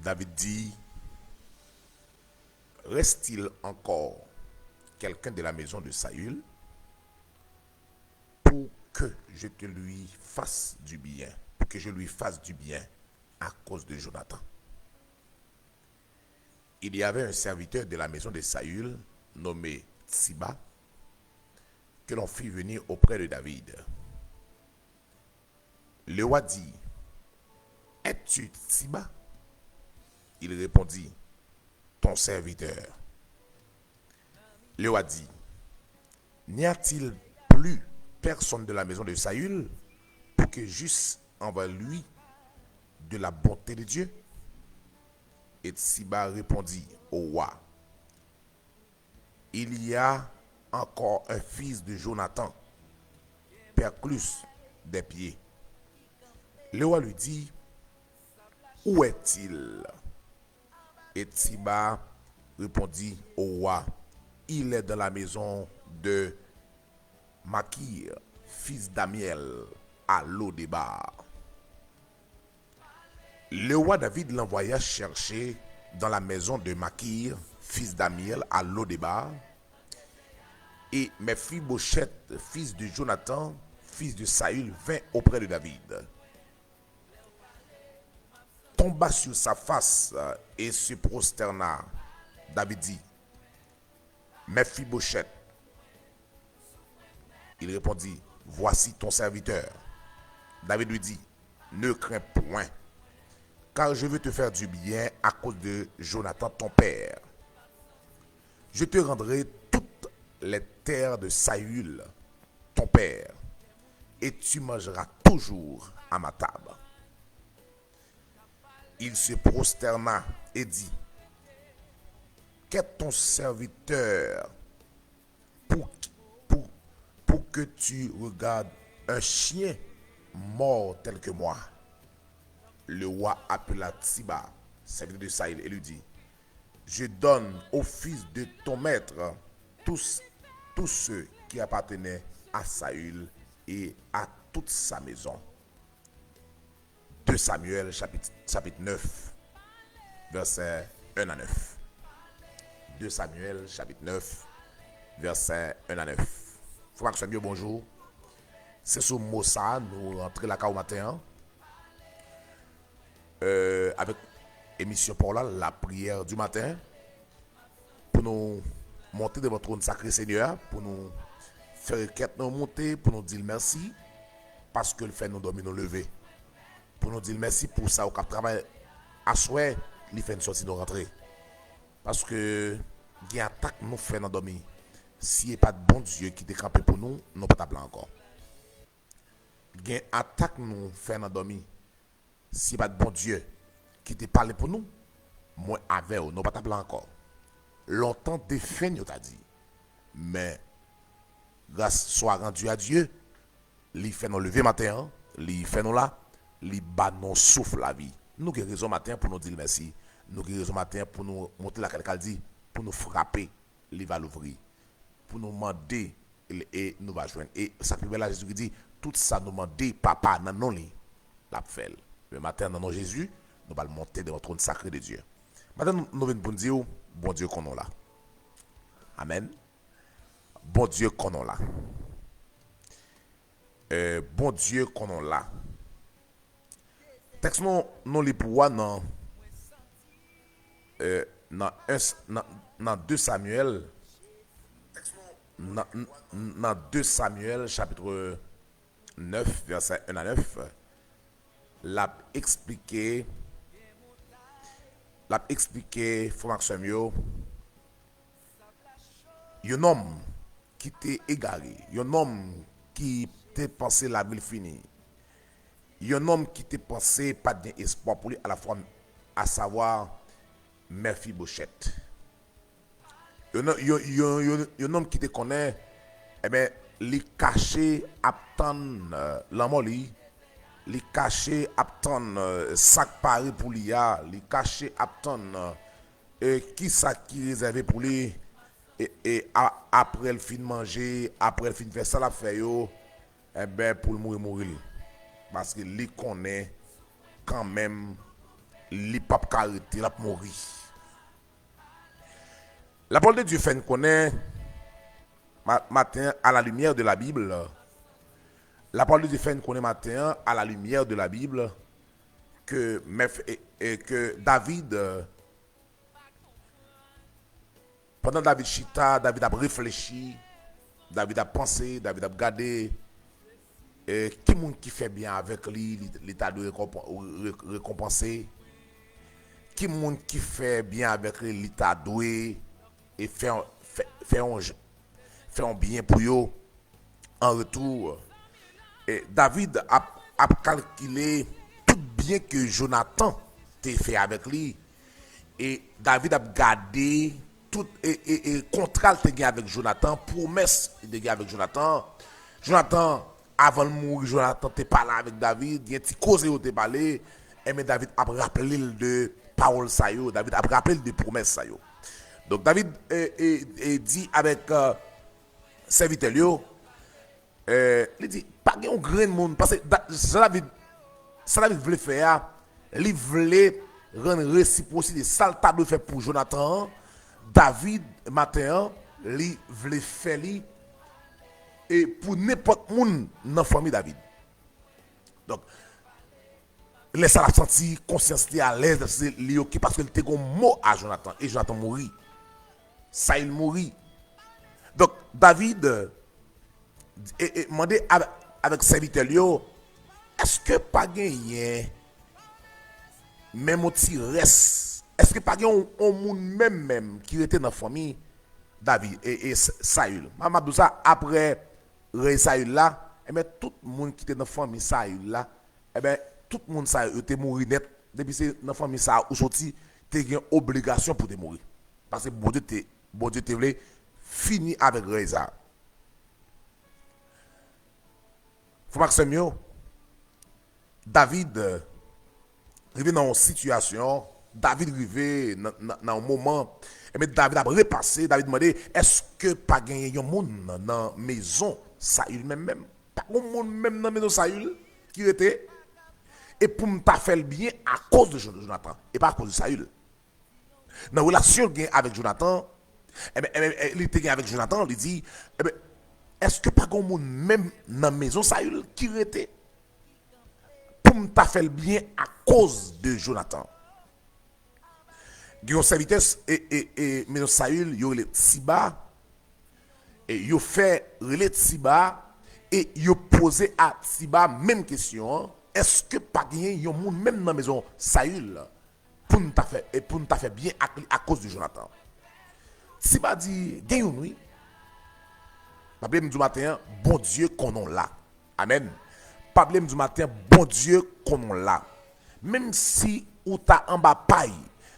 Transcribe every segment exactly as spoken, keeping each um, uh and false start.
David dit, reste-t-il encore quelqu'un de la maison de Saül pour que je te lui fasse du bien, pour que je lui fasse du bien à cause de Jonathan? Il y avait un serviteur de la maison de Saül nommé Tsiba, que l'on fit venir auprès de David. Le roi dit, es-tu Tsiba? Il répondit, ton serviteur. Le roi dit, n'y a-t-il plus personne de la maison de Saül pour que j'eusse envers lui de la bonté de Dieu? Et Tsiba répondit au roi, il y a encore un fils de Jonathan, perclus des pieds. Le roi lui dit, où est-il? Et Tsiba répondit au roi, il est dans la maison de Makir, fils d'Amiel, à Lodébar. Le roi David l'envoya chercher dans la maison de Makir, fils d'Amiel, à Lodébar, et Mephibosheth, fils de Jonathan, fils de Saül, vint auprès de David, tomba sur sa face et se prosterna. David dit, Mephibosheth. Il répondit, voici ton serviteur. David lui dit, ne crains point, car je veux te faire du bien à cause de Jonathan ton père. Je te rendrai toutes les terres de Saül ton père, et tu mangeras toujours à ma table. Il se prosterna et dit, qu'est ton serviteur pour, pour, pour que tu regardes un chien mort tel que moi? Le roi appela Tsiba, serviteur de Saül, et lui dit, je donne au fils de ton maître tous, tous ceux qui appartenaient à Saül et à toute sa maison. Deux Samuel chapitre, chapitre neuf, verset un à neuf. Deux Samuel chapitre neuf, verset un à neuf. Frè ak sè m yo, bonjou. Se sou mo sa a nou rantre lakay ou maten an. Euh, avèk emisyon pa w la, la prière du matin, pou nou monte devan twòn sakre Senyè a, pou nou fè rekèt nou monte, pou nou di l mèsi, paske l fè nou dòmi, nou leve. Pou nou di l mèsi pou sa ou k ap travay aswè, li fè n sòti, nou rantre. Paske gen atak nou fè nan dòmi. Si e pa t Bondye ki te kanpe pou nou, nou pa t ap la ankò. Gen atak nou fè nan dòmi. Si e pa t Bondye ki te pale pou nou, mwen avè w, nou pa t ap la ankò. Lontan defen n, yo ta di. Men, grâce soit rendue à Dieu, li fè nou leve maten an, li fè nou la, li ba nou souf lavi. Nou gen rezon maten an pou nou di l mèsi. Nou gen rezon maten an pou nou monte lakay li, pou nou frape, li va louvri. Pou nou mande, e, e nou va jwenn. E sa k pi bèl la, Jezi ki di, tout sa nou mande Papa nan non li, l ap fè l. Men maten an, nan non Jezi, nou pral monte devan twòn sakre de Dye. Maten, nou, nou vin pou n di w, Bondye konnen w la. Amèn. Bondye konnen w la. Eh, Bondye konnen w la. Tèks nou, nou li pou w a nan, eh, nan en, nan, nan de Samyèl, nan, nan de Samyèl, chapit nèf, vèsè en a nèf, l ap eksplike, l ap eksplike, frè m ak sè m yo, yon nonm ki te egare, yon nonm ki te panse lavi l fini, yon nonm ki te panse pa t gen espwa pou li, alafwa, asavwa Mèfibochèt. Yon, yon, yon, yon, yon nonm ki te konnen, enben, li kache ap tann, eh, lanmò li, li kache ap tann, eh, sa k pare pou li a, li kache ap tann, eh, e kisa ki rezève pou li, e, e a, apre l fin manje, apre l fin fè sa l ap fè yo, enben, pou l mouri, mouri l. Paske li konnen kanmenm li p ap ka rete, l ap mouri. La parole de Dieu fè n konnen ma- maten an, à la lumière de la Bible, la parole de Dieu fè n konnen maten an, à la lumière de la Bible, ke, mèf- e, e ke David, euh, pandan David chita, David ap reflechi, David ap panse, David ap gade, e, ki moun ki fè byen avèk li, li, li ta dwe rekonpan- re- rekonpanse? Ki moun ki fè byen avèk li, li ta dwe e fè, fè, fè yon, fè yon byen pou yo? An retou, e, David ap, ap kalkile tout byen ke Jonatan te fè avèk li. E David ap gade tout e, e, e kontra l te gen avèk Jonatan, pwomès li te gen avèk Jonatan. Jonatan, avan l mouri, Jonatan te pale avèk David, gen ti koze yo te pale, enben David ap raple l de pawòl sa yo, David ap raple l de pwomès sa yo. Donk, David e, e, e di avèk, e, sèvitè l yo, e, li di, pa gen yon grenn moun, paske Da- sa David, sa David vle fè a, li vle rann resipwosite. Sa l ta dwe fè pou Jonatan an, David, maten an, li vle fè li, e pou nenpòt moun nan fanmi David. Donk, lè sa l ap santi konsyans li alèz, se li oke, paske li te gon mo a Jonatan, e Jonatan mouri. Sayil mouri. Donk, David e, e mande avè- avèk sèvitè l yo, èske pa genyen menm yon ti rès? Èske pa gen yon, yon moun menm menm ki rete nan fanmi David e, e S- Sayil? M ap di w sa, apre rèy Sayil la, enben, tout moun ki te nan fanmi Sayil la, enben, tout moun sa yo, yo te mouri nèt. Depi se nan fanmi sa a ou soti, te gen obligasyon pou te mouri. Paske Bondye te, Bondye te vle fini avèk rèy sa a. Frè m ak sè m yo, David, e, rive nan yon sitiyasyon, David rive nan, nan, nan yon moman, enben, David ap repase, David mande, èske pa genyen yon moun nan mezon Sayil menm menm? Pa gen yon moun menm nan mezon Sayil ki rete? E pou m ta fè l byen akoz de Jon- Jonatan, e pa akoz de Sayil. Nan relasyon l gen avèk Jonatan, enben, enben, e, li te gen avèk Jonatan, li di, enben, èske pa gen yon moun menm nan mezon Sayil ki rete pou m ta fè l byen akoz de Jonatan? Gen yon sèvitè e, e, e mezon Sayil, yo rele Tsiba, e yo fè rele Tsiba, e yo poze a Tsiba menm kesyon an, èske pa genyen yon moun menm nan mezon Sayil pou n ta fè, e pou n ta fè byen ak li akoz de Jonatan? Tsiba di, gen youn wi. Pa bliye m di w maten an, Bondye konnen w la. Amèn. Pa bliye m di w maten an, Bondye konnen w la. Menm si ou ta anba pay,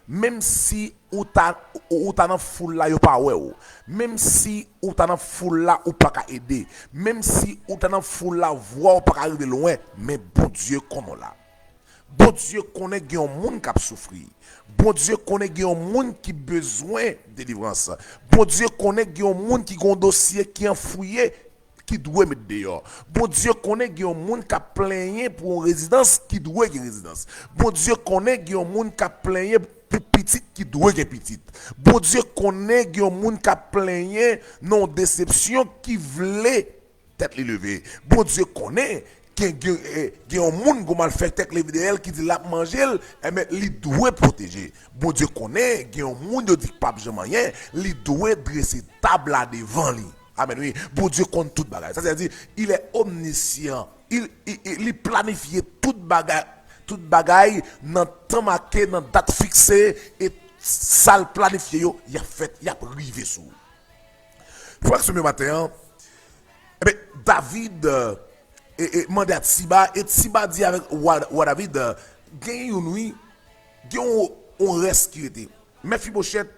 menm si ou ta, ou, ou ta nan foul la, yo pa wè w, menm si ou ta nan foul la, ou pa ka ede, menm si ou ta nan foul la, vwa w pa ka rive lwen, men Bondye konnen w la. Bondye konnen gen yon moun k ap soufri. Bondye konnen gen yon moun ki bezwen delivrans. Bondye konnen gen yon moun ki gen yon dosye ki anfouye, ki dwe met deyò. Bondye konnen gen yon moun k ap plenyen pou yon rezidans ki dwe gen rezidans. Bondye konnen gen yon moun k ap plenyen pou pitit ki dwe gen pitit. Bondye konnen gen yon moun k ap plenyen nan yon desepsyon ki vle tèt li leve. Bondye konnen gen, gen, eh, gen yon moun, gon malfektè k leve dèyè l ki di l ap manje l, enben, li dwe pwoteje. Bondye konnen gen yon moun yo di k p ap janm anyen, li dwe drese tab la devan li. Amèn, wi. Bondye konn tout bagay. Sa se di, il est omniscient. Il, il, il, li planifye tout bagay, tout bagay nan tan make, nan dat fikse, e sa l planifye yo, y ap fèt, y ap rive sou ou. Frè ak sè m yo, maten an, enben, David, e, e, mande a Tsiba, e Tsiba di avèk wa, wa David, gen youn wi, gen yon, yon rès ki rete. Mefibochèt,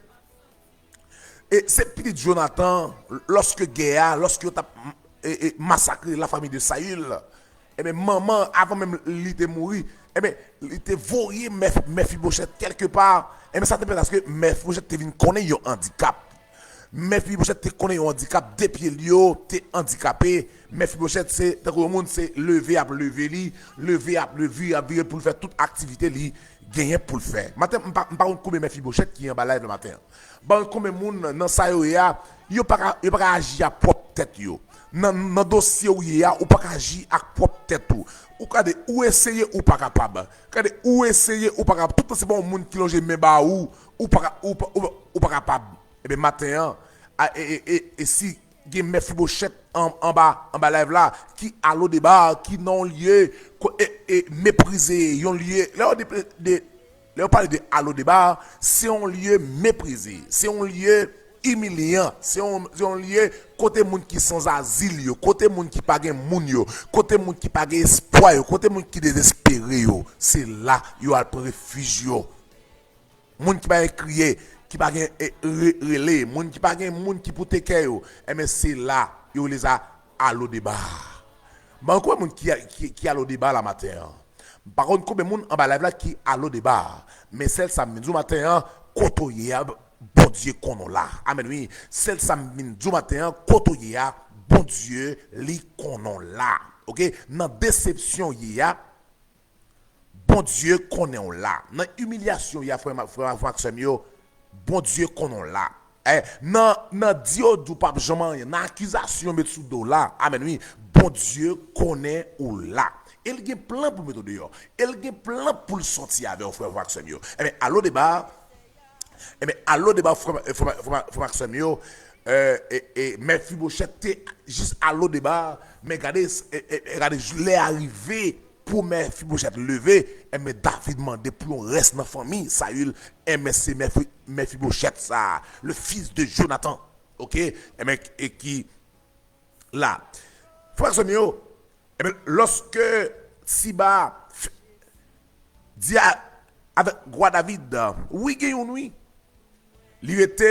e, se pitit Jonatan, lòske gè a, lòske yo t ap, e, e, masakre lafanmi de Sayil, enben, manman, avan menm li te mouri, enben, li te voye Mef-, Mefibochèt kèlkepa. Enben, sa te pèmèt aske Mefibochèt te vin konnen yon andikap. Mefibochèt te konnen yon andikap, de pye l yo te andikape. Mefibochèt se, tankou yon moun, se leve y ap leve li, leve y ap leve, y ap vire pou l fè tout aktivite li. genyen pou l fè. Maten, m pa, m pa konn konbyen Mèfibochèt ki anba live la maten an. M pa konn konbyen moun nan sa yo ye a, yo pa ka, yo pa ka aji a pwòp tèt yo. Nan, nan dosye w ye a, ou pa ka aji ak pwòp tèt ou. Ou gade, ou eseye, ou pa kapab. Gade, ou eseye, ou pa kapab. Toutan se pa yon moun ki lonje men ba ou, ou pa ka, ou pa, ou pa, ou pa kapab. Ebyen, maten an, a, e, e, e, e si gen Mèfibochèt an, anba, anba live la, ki a Lodebà, ki nan yon lye, ko-, e, e, meprize, yon lye, lè yo de, de, lè yo pale de a Lodebà, se yon lye meprize, se yon lye imilyan, se yon, se yon lye kote moun ki sanzazil yo, kote moun ki pa gen moun yo, kote moun ki pa gen espwa yo, kote moun ki dezespere yo, se la yo al pran refij yo. Moun ki pa gen kriye, ki pa gen, e, re-, rele, moun ki pa gen moun ki pou teke yo, enben se la yo rele sa a Lodebà. M pa konn konbyen moun ki, ki, ki a Lodebà la maten an. M pa konn konbyen moun anba live la ki a Lodebà. Men sèl sa m vin di w maten an, kote w ye a, Bondye konnen w la. Amèn wi. Sèl sa m vin di w maten an, kote w ye a, Bondye li konnen w la. Oke? Nan desepsyon w ye a, Bondye konnen w la. Nan imilyasyon w ye a, frè m, frè m, frè m ak sè m yo, Bondye konnen w la. Eh, nan, nan di yo di w p ap janm anyen, nan akizasyon yo met sou do w la, amèn wi, Bondye konnen ou la. E l gen plan pou l mete w deyò. E l gen plan pou l sòti avè w, frè m ak sè m yo. Enben, a Lodebà, enben, a Lodebà, frè m, frè m, frè m, frè m ak sè m yo, eh, e, e, Mèfibochèt te jis a Lodebà, men gade, e, e, e gade, lè a rive, pou Mèfibochèt leve, enben, David mande pou yon rès nan fanmi Sayil, enben, se Mèfi-, Mèfibochèt sa, le fils de Jonathan, oke, enben, e ki la. Frè ak sè m yo, enben, lòske Siba f-, di a, avèk wa David, wi, gen youn, wi. Li rete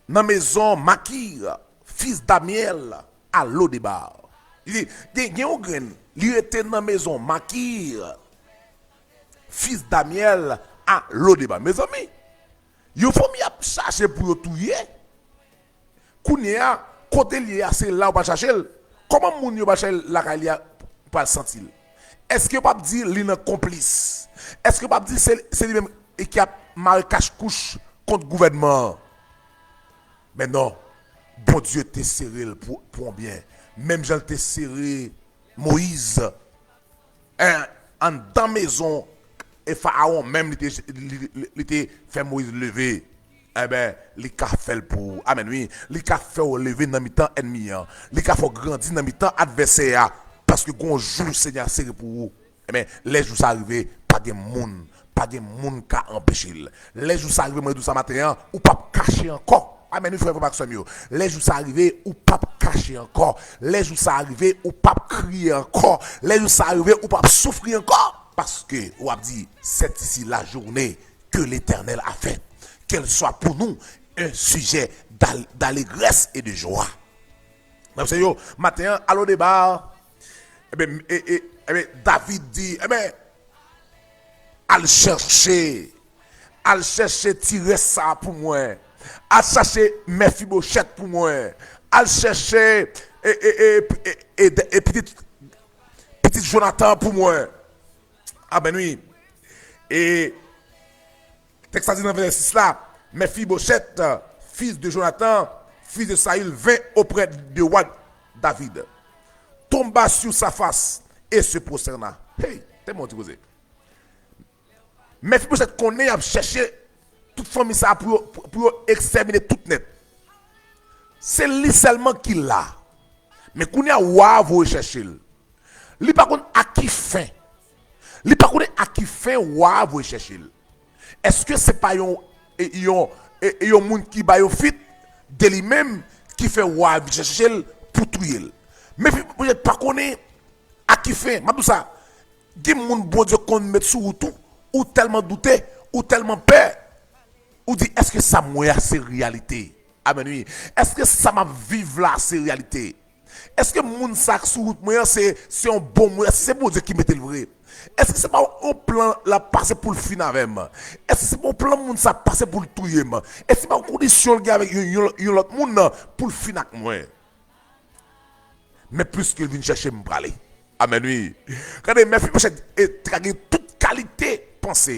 nan mezon Makir, fis d'Amiel, a Lodeba. Li di, gen, gen yon grenn, li rete nan mezon Makir, fis d'Amiel, a Lodeba. Mezanmi, yon fanmi ap chache pou yo touye. Kounye a, kote l ye a, se la yo pral chache l. Kòman moun yo pral chache l lakay li a pral santi l? Èske yo p ap di li nan konplis? Èske yo p ap di se, se li menm ki ap mare kach kouch kont gouvènman an? Men non, Bondye te sere l pou, pou yon byen. Menm jan l te sere Moyiz, en, anndan mezon e Farawon menm li te, li, li, li te fè Moyiz leve. Enben, li ka fè l pou ou. Amèn, wi. Li ka fè w leve nan mitan ènmi an. Li ka fè w grandi nan mitan advèsè a. Paske gon jou Senyè a sere pou ou. Enben, lè jou sa rive, pa gen moun, pa gen moun ka anpeche l. Lè jou sa rive, mwen di w sa maten an, ou p ap kache ankò. Amèn, wi, frè m ak sè m yo. Lè jou sa rive, ou p ap kache ankò. Lè jou sa rive, ou p ap kriye ankò. Lè jou sa rive, ou p ap soufri ankò. Paske, w ap di, c'est ici la journée que l'Éternel a faite. Qu'elle soit pour nous un sujet d'al-, d'allégresse et de joie. Mesye yo, maten an, a Lodeba, enben, e, e, enben, David di, enben, al chèche, al chèche ti rès sa pou mwen, al chèche Mèfibochèt pou mwen, al chèche, e, e, e, e, e, e pitit, pitit Jonatan pou mwen. Amèn, wi. E tèks la di nan vèsè sis la, Mephibosheth, fils de Jonathan, fils de Saül, vint auprès du roi David, tomba sur sa face et se prosterna. Hey, tèlman ti koze. Mephibosheth konnen y ap chèche tout fanmi sa a pou yo, pou, pou yo ekstèmine tout nèt. Se li sèlman ki la. Men kounye a, wa a voye chèche l. Li pa konn a ki fen. Li pa konnen a ki fen wa a voye chèche l. Èske se pa yon, e, yon, e, e yon moun ki ba yo fit de li menm ki fè wa a vin chèche l pou touye l? Men pi, poutèt pa konnen a ki fen. M ap di w sa, gen moun Bondye konn met sou wout ou, ou tèlman doute, ou tèlman pè, ou di, èske sa m wè a se reyalite? Amèn, wi. Èske sa m ap viv la se reyalite? Èske moun sa k sou wout mwen an se, se yon bon moun? Èske se Bondye ki mete l vre? Èske se pa yon plan l ap pase pou l fin avè m? Èske se pa yon plan moun sa ap pase pou l touye m? Èske se pa yon kondisyon l gen avèk yon, yon, yon lòt moun nan pou l fin ak mwen? Men pliske l vin chèche m prale. Amèn, wi. Gade, Mephibosheth, e, te ka gen tout kalite panse.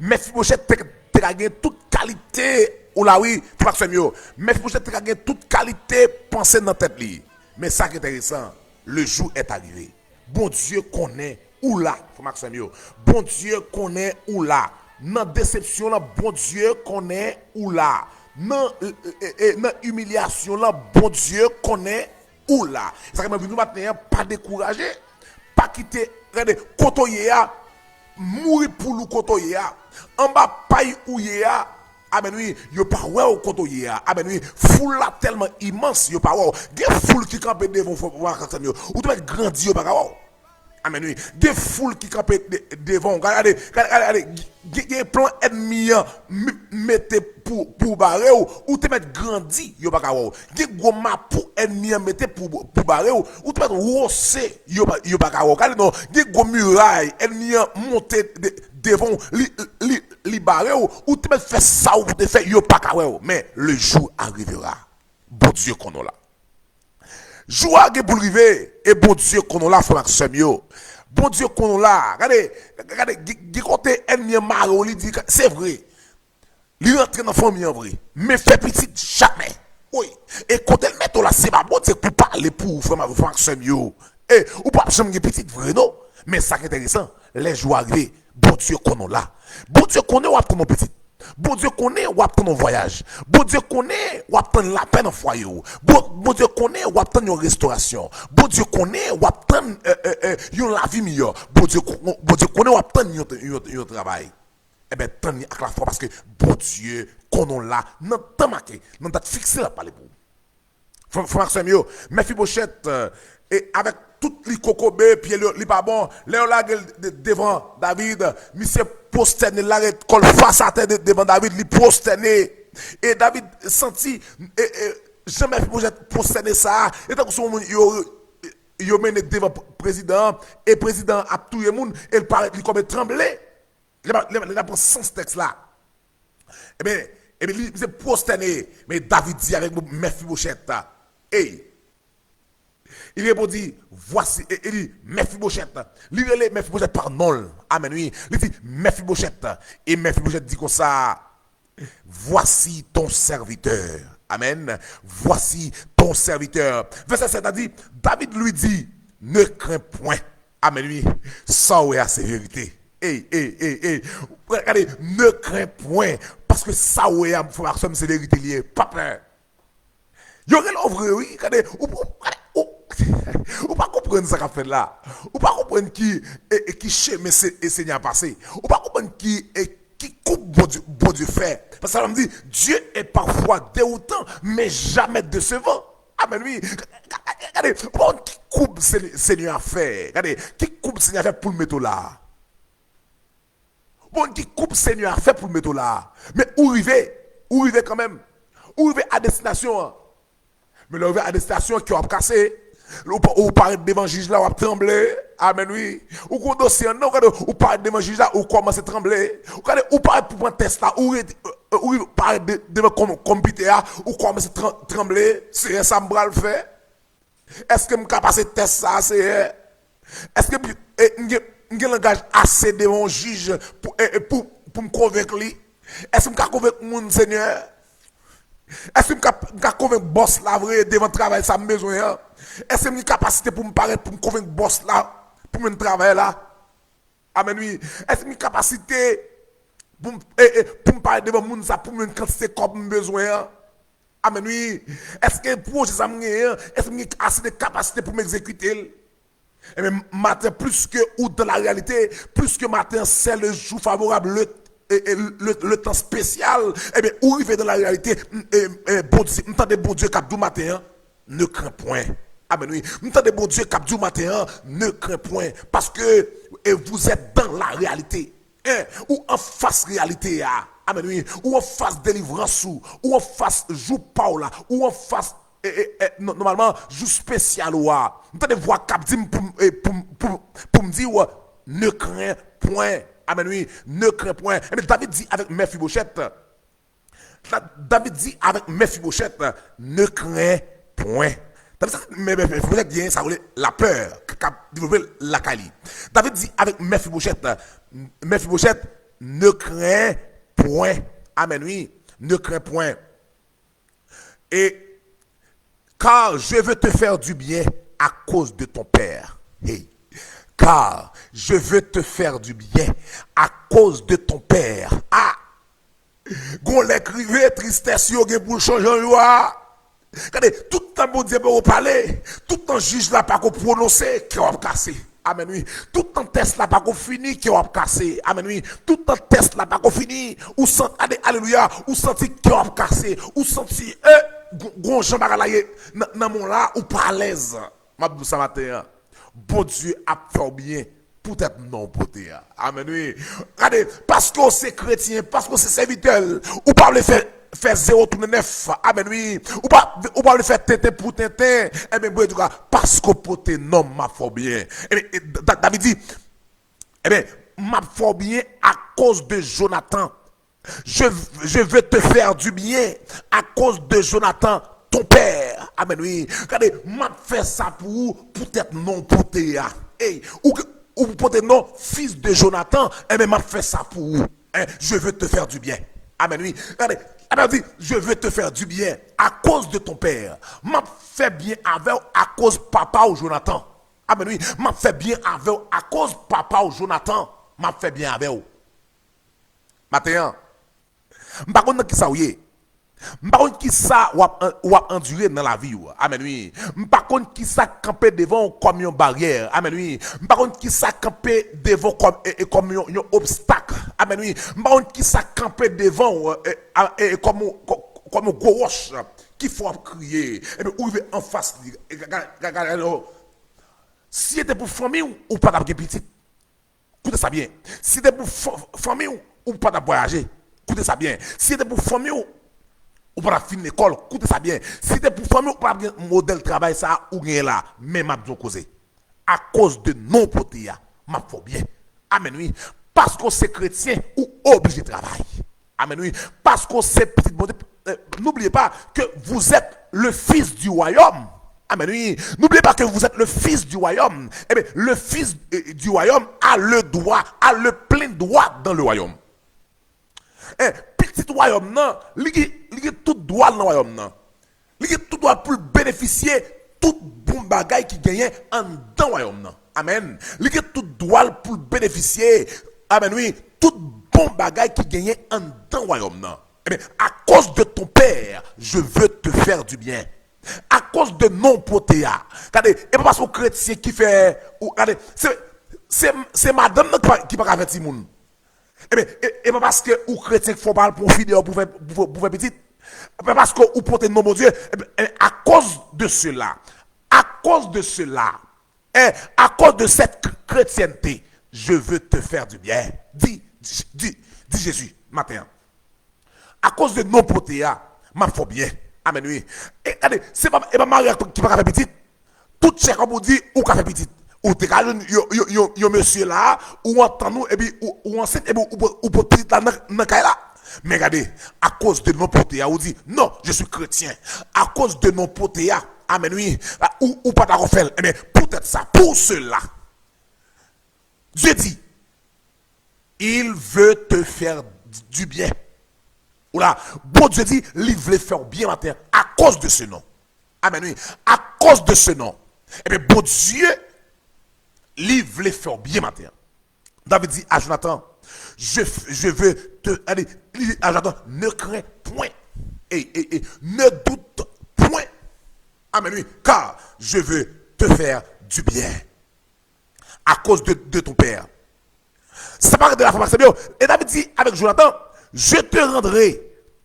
Mefibochèt te, te ka gen tout kalite, ou la wi, frè m ak sè m yo. Mefibochèt te ka gen tout kalite panse nan tèt li. Men sa ki enteresan, le jour est arrivé. Bondye konnen ou la, frè m ak sè m yo. Bondye konnen ou la. Nan desepsyon lan, Bondye konnen ou la. Nan, e, e, e, nan imilyasyon lan, Bondye konnen ou la. E sa k fè mwen vin nou maten an, pa dekouraje. Pa kite, gade, kote w ye a, mouri poul ou kote w ye a. Anba pay ou ye a, amèn wi, yo pa wè w kote w ye a. Amèn wi, foul la tèlman imans, yo pa wè w. Gen foul ki kanpe devan w, frè m ak sè m yo. Ou te mèt grandi, yo pa ka wè w. Amèn wi. Gen foul ki kanpe de- devan w. Gade, gade, gade, gade. Gen, gen plan ènmi an m- mete pou, pou bare w, ou te mèt grandi, yo pa ka wè w. Gen gwo mapou ènmi an mete pou, pou bare w, ou te mèt wose, yo pa, yo pa ka wè w. Gade non, gen gwo miray ènmi an monte de- devan w, li, li, li bare w, ou te mèt fè sa ou te fè, yo pa ka wè w. Men, le jour arrivera. Bondye konnen w la. Jou a gen pou l rive, e Bondye konnen w la, frè m ak sè m yo. Bondye konnen w la. Gade, gade, gen gen kote ènmi an mare w, li di, se vre. Li rantre nan fanmi an vre. Men fè pitit, jamè. Wi. E kote l mete w la, se pa Bondye k pou pale pou ou, frè m, frè m ak sè m yo. E, ou p ap janm gen pitit vre, non. Men sa k enteresan, lè jou a rive, Bondye konnen w la. Bondye konnen w ap tann yon pitit. Bondye konnen w ap tann yon vwayaj. Bondye konnen w ap tann lapè nan fwaye w. Bon- Bondye konnen w ap tann yon restorasyon. Bondye konnen w ap tann, e, e, e, yon lavi miyò. Bondye, kon- Bondye konnen w ap tann yon, yon, yon travay. Ebyen, tann li ak lafwa, paske Bondye konnen w la nan tan make, nan dat fikse l ap pale pou ou. Frè frè m ak sè m yo, Mefibochèt, e avèk tout li kokobe, pye li, li pa bon, lè yo lage l de- devan David, misye pwostène, l lage kò l fas atè de- devan David, li pwostène. E David santi, e, e, jan Mefibochèt pwostène sa a, e tankou se yon moun yo, yo mennen devan p- prezidan an, e prezidan an ap touye moun, e l parèt li kòm tranble. Lè n ap- lè n ap pran sans tèks la. Ebyen, ebyen, li, misye pwostène, men David di avèk Mefibochèt, ey, il répondit, voici, e, e li, Mefibochèt. Li rele Mefibochèt pa non l. Amèn, wi. Li di, Mefibochèt. E Mefibochèt di konsa, voici ton serviteur. Amèn. Voici ton serviteur. Vèsè sèt la di, David lui dit, ne crains point. Amèn, wi. Sa w wè a se verite. Ey, ey, ey, ey. Gade, ne crains point. Paske sa w wè a, frè m ak sè m, se verite li ye. Pa pè. Yo rele w vre, wi. Gade, ou, ou, gade, ou, ou pa konprann sa k ap fèt la. Ou pa konprann ki, e, e ki chemen se, e Senyè a pase. Ou pa konprann ki, e ki koub Bondye, Bondye fè. Paske sa vle di, Dieu est parfois déroutant, mais jamais décevant. Amèn, wi. Gade, bon, ki koub Se- Senyè a fè? Gade, ki koub Senyè a fè pou l mete w la a? Bon, ki koub Senyè a fè pou l mete w la a? Men ou rive, ou rive kanmenm. Ou rive a destinasyon an. Men lè w rive a destinasyon an, kè w ap kase. Ou pa- ou parèt devan jij la, w ap tranble. Amèn, wi. Ou gon dosye an, non, gade, ou parèt devan jij la, ou kòmanse tranble. Ou gade, ou parèt pou pran tès la, ou rete, ou parèt de- devan kòm- konpitè a, ou kòmanse tran- tranble. Senyè, sa m pral fè? Èske m ka pase tès sa a, Senyè? Èske m, e, m gen, m gen langaj ase devan yon jij pou, e, e, pou, pou m konvenk li? Èske m ka konvenk moun, Senyè? Èske m ka, m ka konvenk bòs la vre devan travay sa m bezwen an? Èske m gen kapasite pou m parèt pou m konvenk bòs la pou m jwenn travay la? Amèn, wi. Èske m gen kapasite pou m, e, e, pou m parèt devan moun sa pou m jwenn kantite kòb m bezwen an? Amèn, wi. Èske pwojè sa m genyen an, èske m gen ase de kapasite pou m egzekite l? Ebyen, maten, puisque ou dans la réalité, puisque maten an, c'est le jour favorable, le, e, e, le, le temps spécial, ebyen, ou rive dans la réalité, m, e, e, Bondye, m tande Bondye k ap di w maten an, ne crains point. Amèn, wi. M tande Bondye k ap di w maten an, ne crains point, paske, e, vous êtes dans la réalité. Hein, ou anfas reyalite a. Amèn, wi. Ou anfas delivrans ou. Ou anfas jou pa w la. Ou anfas, e, e, e, nò- nòmalman, jou espesyal ou a. M tande vwa k ap di m pou m, e, pou m, pou, pou m di w, ne crains point. Amèn, wi. Ne crains point. Ebyen, David di avèk Mefibochèt, Da- David di avèk Mefibochèt, ne crains point. Tandis men Mèfibochèt gen sa rele lapè k ap devlope lakay li. David di avèk Mèfibochèt, Mèfibochèt, ne crains point. Amen, wi. Ne crains point. Et car je veux te faire du bien à cause de ton père. Hey. Car je veux te faire du bien à cause de ton père. Ah! Gon lè k rive, tristès yo gen pou l chanje an jwa. Gade, tout tan Bondye poko pale, tout tan jij la poko pwononse, kè w ap kase. Amen, wi. Tout tan tès la poko fini, kè w ap kase. Amen, wi. Tout tan tès la poko fini, ou santi, gade, alelouya, ou santi kè w ap kase. Ou santi, eh, gon jan bagay la ye nan, nan men w la, ou pa alèz. M ap di w sa maten an. Bondye ap fè w byen poutèt non w pote a. Amen, wi. Gade, paske w se kretyen, paske w se sèvitè l, ou pa vle fè, fè zewo tounen nèf. Amen, wi. Ou pa, ou pa vle fè tenten pou tenten. Enben, Bondye di w, paske w pote non m, m ap fè w byen. Enben, Da-, David di, enben, m ap fè w byen akoz de Jonathan. Je, je veux te faire du bien à cause de Jonathan, ton père. Amen, wi. Gade, m ap fè sa pou ou, poutèt non w pote a. Ey, ou, ou pote non fils de Jonathan, enben, m ap fè sa pou ou. Hein, je veux te faire du bien. Amen, wi. Gade, la Bible dit, je veux te faire du bien à cause de ton père. M ap fè byen avè w akoz papa w, Jonathan. Amen, wi. M ap fè byen avè w akoz papa w, Jonathan. M ap fè byen avè w. Maten an, m pa konn nan kisa w ye. M pa konn kisa w ap, w ap andire nan lavi w. Amen, wi. M pa konn kisa k kanpe devan w kòm yon baryè. Amen, wi. M pa konn kisa k kanpe devan w kòm, e, e, kòm yon, yon obstak. Amen, wi. M pa konn kisa k kanpe devan w, e, a, e, kòm, kò-, kòm yon gwo wòch ki fè w ap kriye. Epi ou rive anfas li. E, ga-, ga-, ga-, gade, non. Si se te pou fanmi w, ou pa t ap gen pitit. Koute sa byen. Si se te pou fa-, fanmi w, ou pa t ap vwayaje. Koute sa byen. Si se te pou fanmi w, ou pa t ap fin lekòl. Koute sa byen. Si se te pou fanmi w, ou pa t ap gen modèl travay sa a ou genyen la. Men m ap di w koze. Akoz de non w pote a, m ap fè w byen. Amen, wi. Paske w se kretyen, ou oblije travay. Amen, wi. Paske w se pitit Bondye. Euh, n'oubliez pas que vous êtes le fils du royaume. Amen, wi. N'oubliez pas que vous êtes le fils du royaume. Eh bien, le fils, euh, du royaume a le droit, a le plein droit dans le royaume. Eh, pitit wayòm nan, li gen, li gen tout dwa l nan wayòm nan. Li gen tout dwa pou l benefisye tout bon bagay ki genyen anndan wayòm nan. Amen. Li gen tout dwa l pou l benefisye, amen, wi, tout bon bagay ki genyen anndan wayòm nan. Ebyen, à cause de ton père, je veux te faire du bien. Akoz de non w pote a. Gade, e pa paske w kretyen ki fè, ou, gade, se, se, se madanm nan ki pa, ki pa ka fè timoun. Ebyen, e, e pa paske ou kretyen k fè w pa al pran yon fi deyò pou fè, pou fè, pou fè pitit. E pa paske ou pote non Bondye. Ebyen, e, à cause de cela, à cause de cela, e, à cause de cette chrétienté, je veux te faire du bien. Di, di, di, di Jezi maten an. Akoz de non pote a, m ap fè w byen. Amen, wi. E gade, se pa, e pa mari a ki pa ka fè pitit. Tout chè kòb ou di, ou ka fè pitit. Ou te ka jwenn yon, yon, yon, yon mesye la, ou antann ou, epi ou, ou ansent, epi ou, ou, ou pote pitit la nan, nan kay la. Men gade, akoz de non pote a, ou di, non, je suis chrétien. Akoz de non pote a, amen, wi. Ou, ou pa dakò fè l. Ebyen, poutèt sa, pour cela, Dieu dit, il veut te faire du bien. Ou la, Bondye di, li vle fè w byen maten an, akoz de se non. Amen, wi. Akoz de se non. Ebyen, Bondye, li vle fè w byen maten an. David di a Jonathan, je, je veux te, gade, li di a Jonathan, ne crains point. Et, et, et ne doute point. Amen, wi. Car je veux te faire du bien. À cause de, de ton père. Sa pa rete la, frè m ak sè m yo. Et David dit avec Jonathan, je te rendrai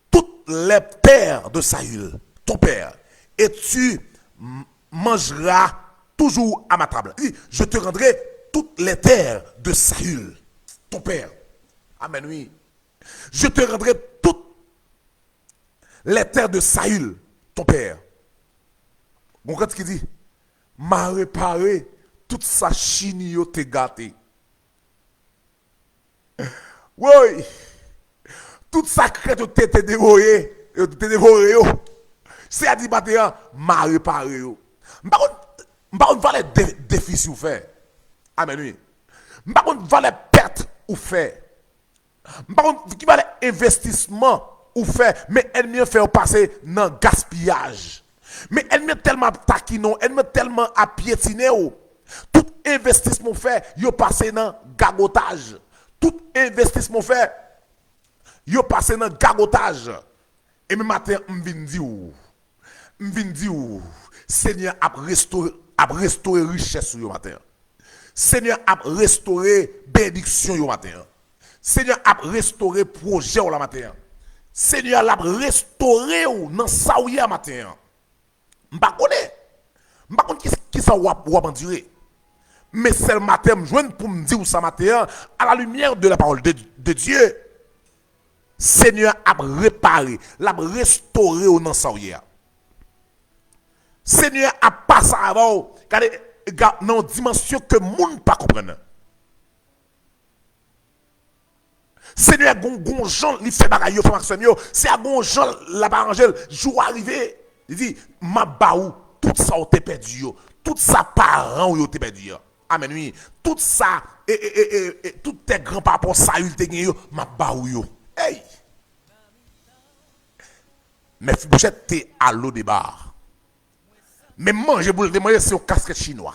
toutes les terres de Saül, ton père, et tu m-, mangeras toujours à ma table. Li di, je te rendrai toutes les terres de Saül, ton père. Amen, wi. Je te rendrai toutes les terres de Saül, ton père. Gon kantik ki di, m a repare tout sa chini yo te gate. Woy! Tout sa krèt yo te, te devore, yo te devore yo. Se a di maten an, m a repare yo. M pa konn, m pa konn valè de, defi si w fè. Amèn, wi. M pa konn valè pèt ou fè. M pa konn ki valè envestisman ou fè, men ènmi an fè yo pase nan gaspiyaj. Men ènmi an tèlman ap takinen w, ènmi an tèlman ap pyetinen w. Tout envestisman ou fè, yo pase nan gagotaj. Tout envestisman ou fè, yo pase nan gagotaj. E men maten an, m vin di w, m vin di w, Senyè ap restore, ap restore richès ou yo maten an. Senyè ap restore benediksyon yo maten an. Senyè ap restore pwojè w la maten an. Senyè l ap restore w nan sa w ye a maten an. M pa konnen. M pa konn ki, ki sa w ap, w ap andire. Men sèl maten m jwenn pou m di w sa maten an, à la lumière de la parole de, de Dieu, Senyè ap repare, l ap restore w nan sa w ye a. Senyè ap pase avè w, gade, ga-, nan yon dimansyon ke moun pa konprann. Senyè gon, gon jan li fè bagay yo, frè m ak sè m yo, se a gon jan l ap aranje l. Jou a rive, li di, m ap ba ou tout sa w te pèdi yo, tout sa paran w yo te pèdi yo. Amèn, wi. Tout sa, e, e, e, e, e, tout tè gran papa w Sayil te gen yo, m ap ba ou yo. Ey! Mèfibochèt te a Lodeba. Menm manje pou l te manje, se yon kaskèt chinwa.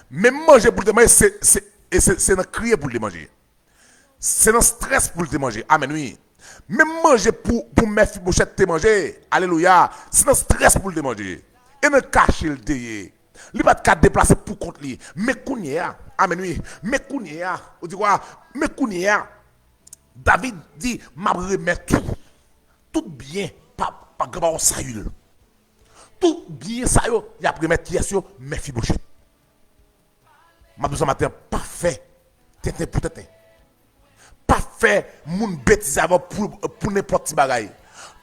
Menm manje pou l te manje, se, se, e se, se nan kriye pou l te manje. Se nan strès pou l te manje. Amèn, wi. Menm manje pou, pou Mèfibochèt te manje, alelouya, se nan strès pou l te manje. E nan kache l te ye. Li pa t ka deplase pou kont li. Men kounye a, amèn, wi. Men kounye a, ou di kwa? Men kounye a, David di, m ap remèt ou tout byen pa, pa granpapa w Sayil. Tout byen sa yo, y ap remèt kiyès yo? Mèfibochèt. M ap di w sa maten an, pa fè tenten pou tenten. Pa fè moun betize avè w pou, pou nenpòt ti bagay.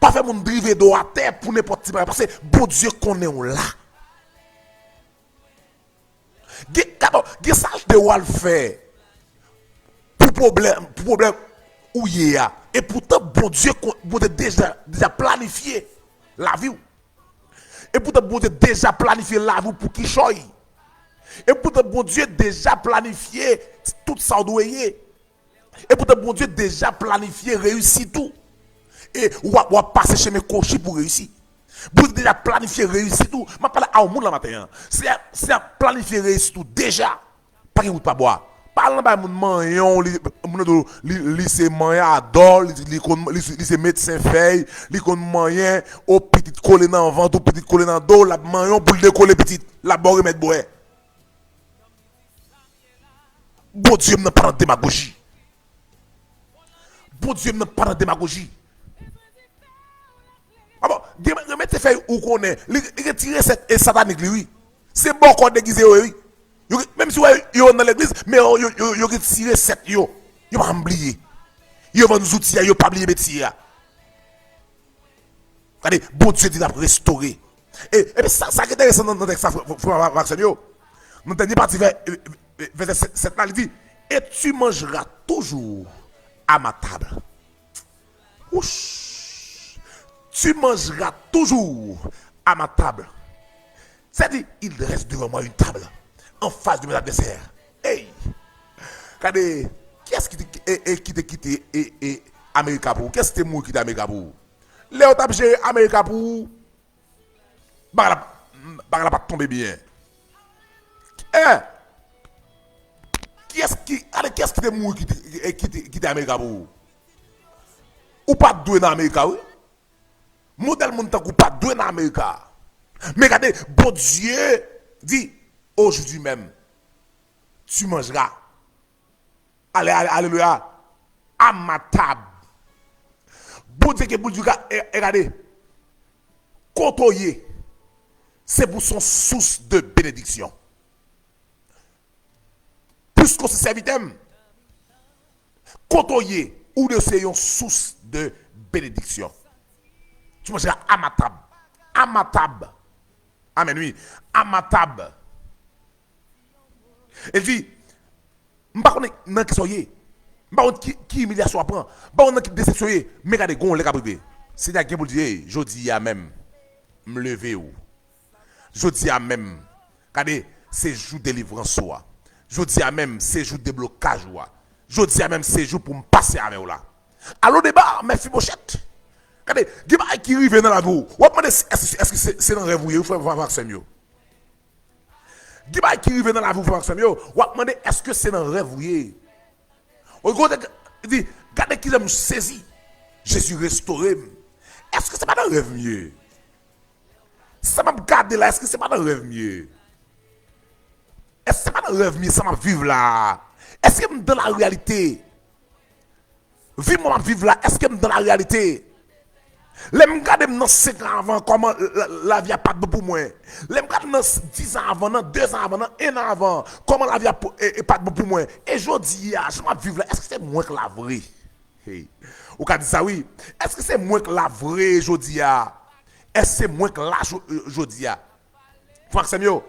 Pa fè moun drive do w atè pou nenpòt ti bagay. Paske Bondye konnen w la. Gen, gade, gen sa l te w al fè pou pwoblèm, pou pwoblèm ou ye a. E poutan, Bondye kon-, Bondye deja, deja planifye lavi w. E poutan, Bondye deja planifye lavi w pou kichòy. E poutan, Bondye deja planifye tout sa w dwe ye. E poutan, Bondye deja planifye reyisit ou. E w ap, w ap pase chemen kwochi pou reyisi. Bondye deja planifye reyisit ou. M ap pale a yon moun la maten an. Se a, se a planifye reyisit ou deja. Pa gen wout pa bwa. Pa al nan bay moun manyen w, li, moun nan di w, li, li se manyadò, li, li konn, li, li se medsen fèy, li konn manyen, o pitit kole nan vant ou, pitit kole nan do, l ap manyen w pou l dekole pitit, l ap ba w remèd bwè. Bondye m nan pa nan demagoji. Bondye m nan pa nan demagoji. A bon, gen, gen medsen fèy ou konnen, li, li gen ti resèt e satanik li, wi. Se bòkò degize yo ye, wi. Yo, menm si w wè yo nan legliz, men yo, yo, yo, yo gen ti resèt yo. Yo pa janm bliye. Yo vann zouti a, yo pa bliye metye a. Gade, Bondye di l ap restore. E, epi sa, sa ki enteresan nan, nan tèks la, frè, frè, frè, frè ak sè m yo, nan dènye pati vè, vè, vèsè sèt la, li di, et tu mangeras toujours à ma table. Wouch! Tu mangeras toujours à ma table. C'est-à-dire, il dresse devant moi une table en face de mes adversaires. Hey! Gade, kiyès ki te, e, e, ki te kite e, e, Amerika pou ou? Kiyès ki te mouri kite Amerika pou ou? Lè yo t ap jere Amerika pou ou, bagay la, bagay la pa t tonbe byen. Eh! Kiyès ki, gade kiyès ki te mouri kite, e, kite, kite Amerika pou ou? Ou pa t dwe nan Amerika, wi. Modèl moun tankou w pa t dwe nan Amerika. Men gade, Bondye di, aujourd'hui même, tu mangeras. Ale, ale, alelouya. À ma table. Bondye gen pou l di, e, e gade, kote w ye, se pou s on sous de benediksyon. Puiske w se sèvitè m, kote w ye, ou dwe se yon sous de benediksyon. Tu mangeras à ma table. À ma table. Amèn, wi. À ma table. E l di, m pa konnen nan kisa w ye. M pa konn ki, ki imilyasyon w ap pran. M pa konn nan ki desepsyon w ye. Men gade, gon lè k ap rive. Senyè a gen pou l di, hey, jodi a menm, m leve w. Jodi a menm, gade, se jou delivrans ou a. Jodi a menm, se jou deblokaj ou a. Jodi a menm, se jou pou m pase avè w la. Alodeba, Mèfibochèt. Gade, gen bagay ki rive nan lavi w. W ap mande, èske, èske se, se nan rèv ou ye, wi, frè, frè, frè, sè m yo? Gen bagay ki rive nan lavi w, frè, frè, sè m yo. W ap mande, èske se nan rèv ou ye? Ou kote, di, gade kijan m sezi. Jezi restore m. Èske se pa nan rèv m ye? Sa m ap gade la, èske se pa nan rèv m ye? Èske se pa nan rèv m ye, sa m ap viv la? Èske m dans la réalité? Vi mwen m ap viv la, èske m dans la réalité? Lè m gade m nan senk an avan, kòman la, lavi a pa t bon pou mwen. Lè m gade m nan dis an avan, nan de zan avan, nan en an avan, kòman lavi a e, e pa t bon pou mwen. E jodi a, jan m ap viv la, èske se mwen k la vre? Hey. Ou ka di sa wi. Èske se mwen k la vre jodi a? Èske se mwen k la jo- jodi a? Frè ak sè m yo,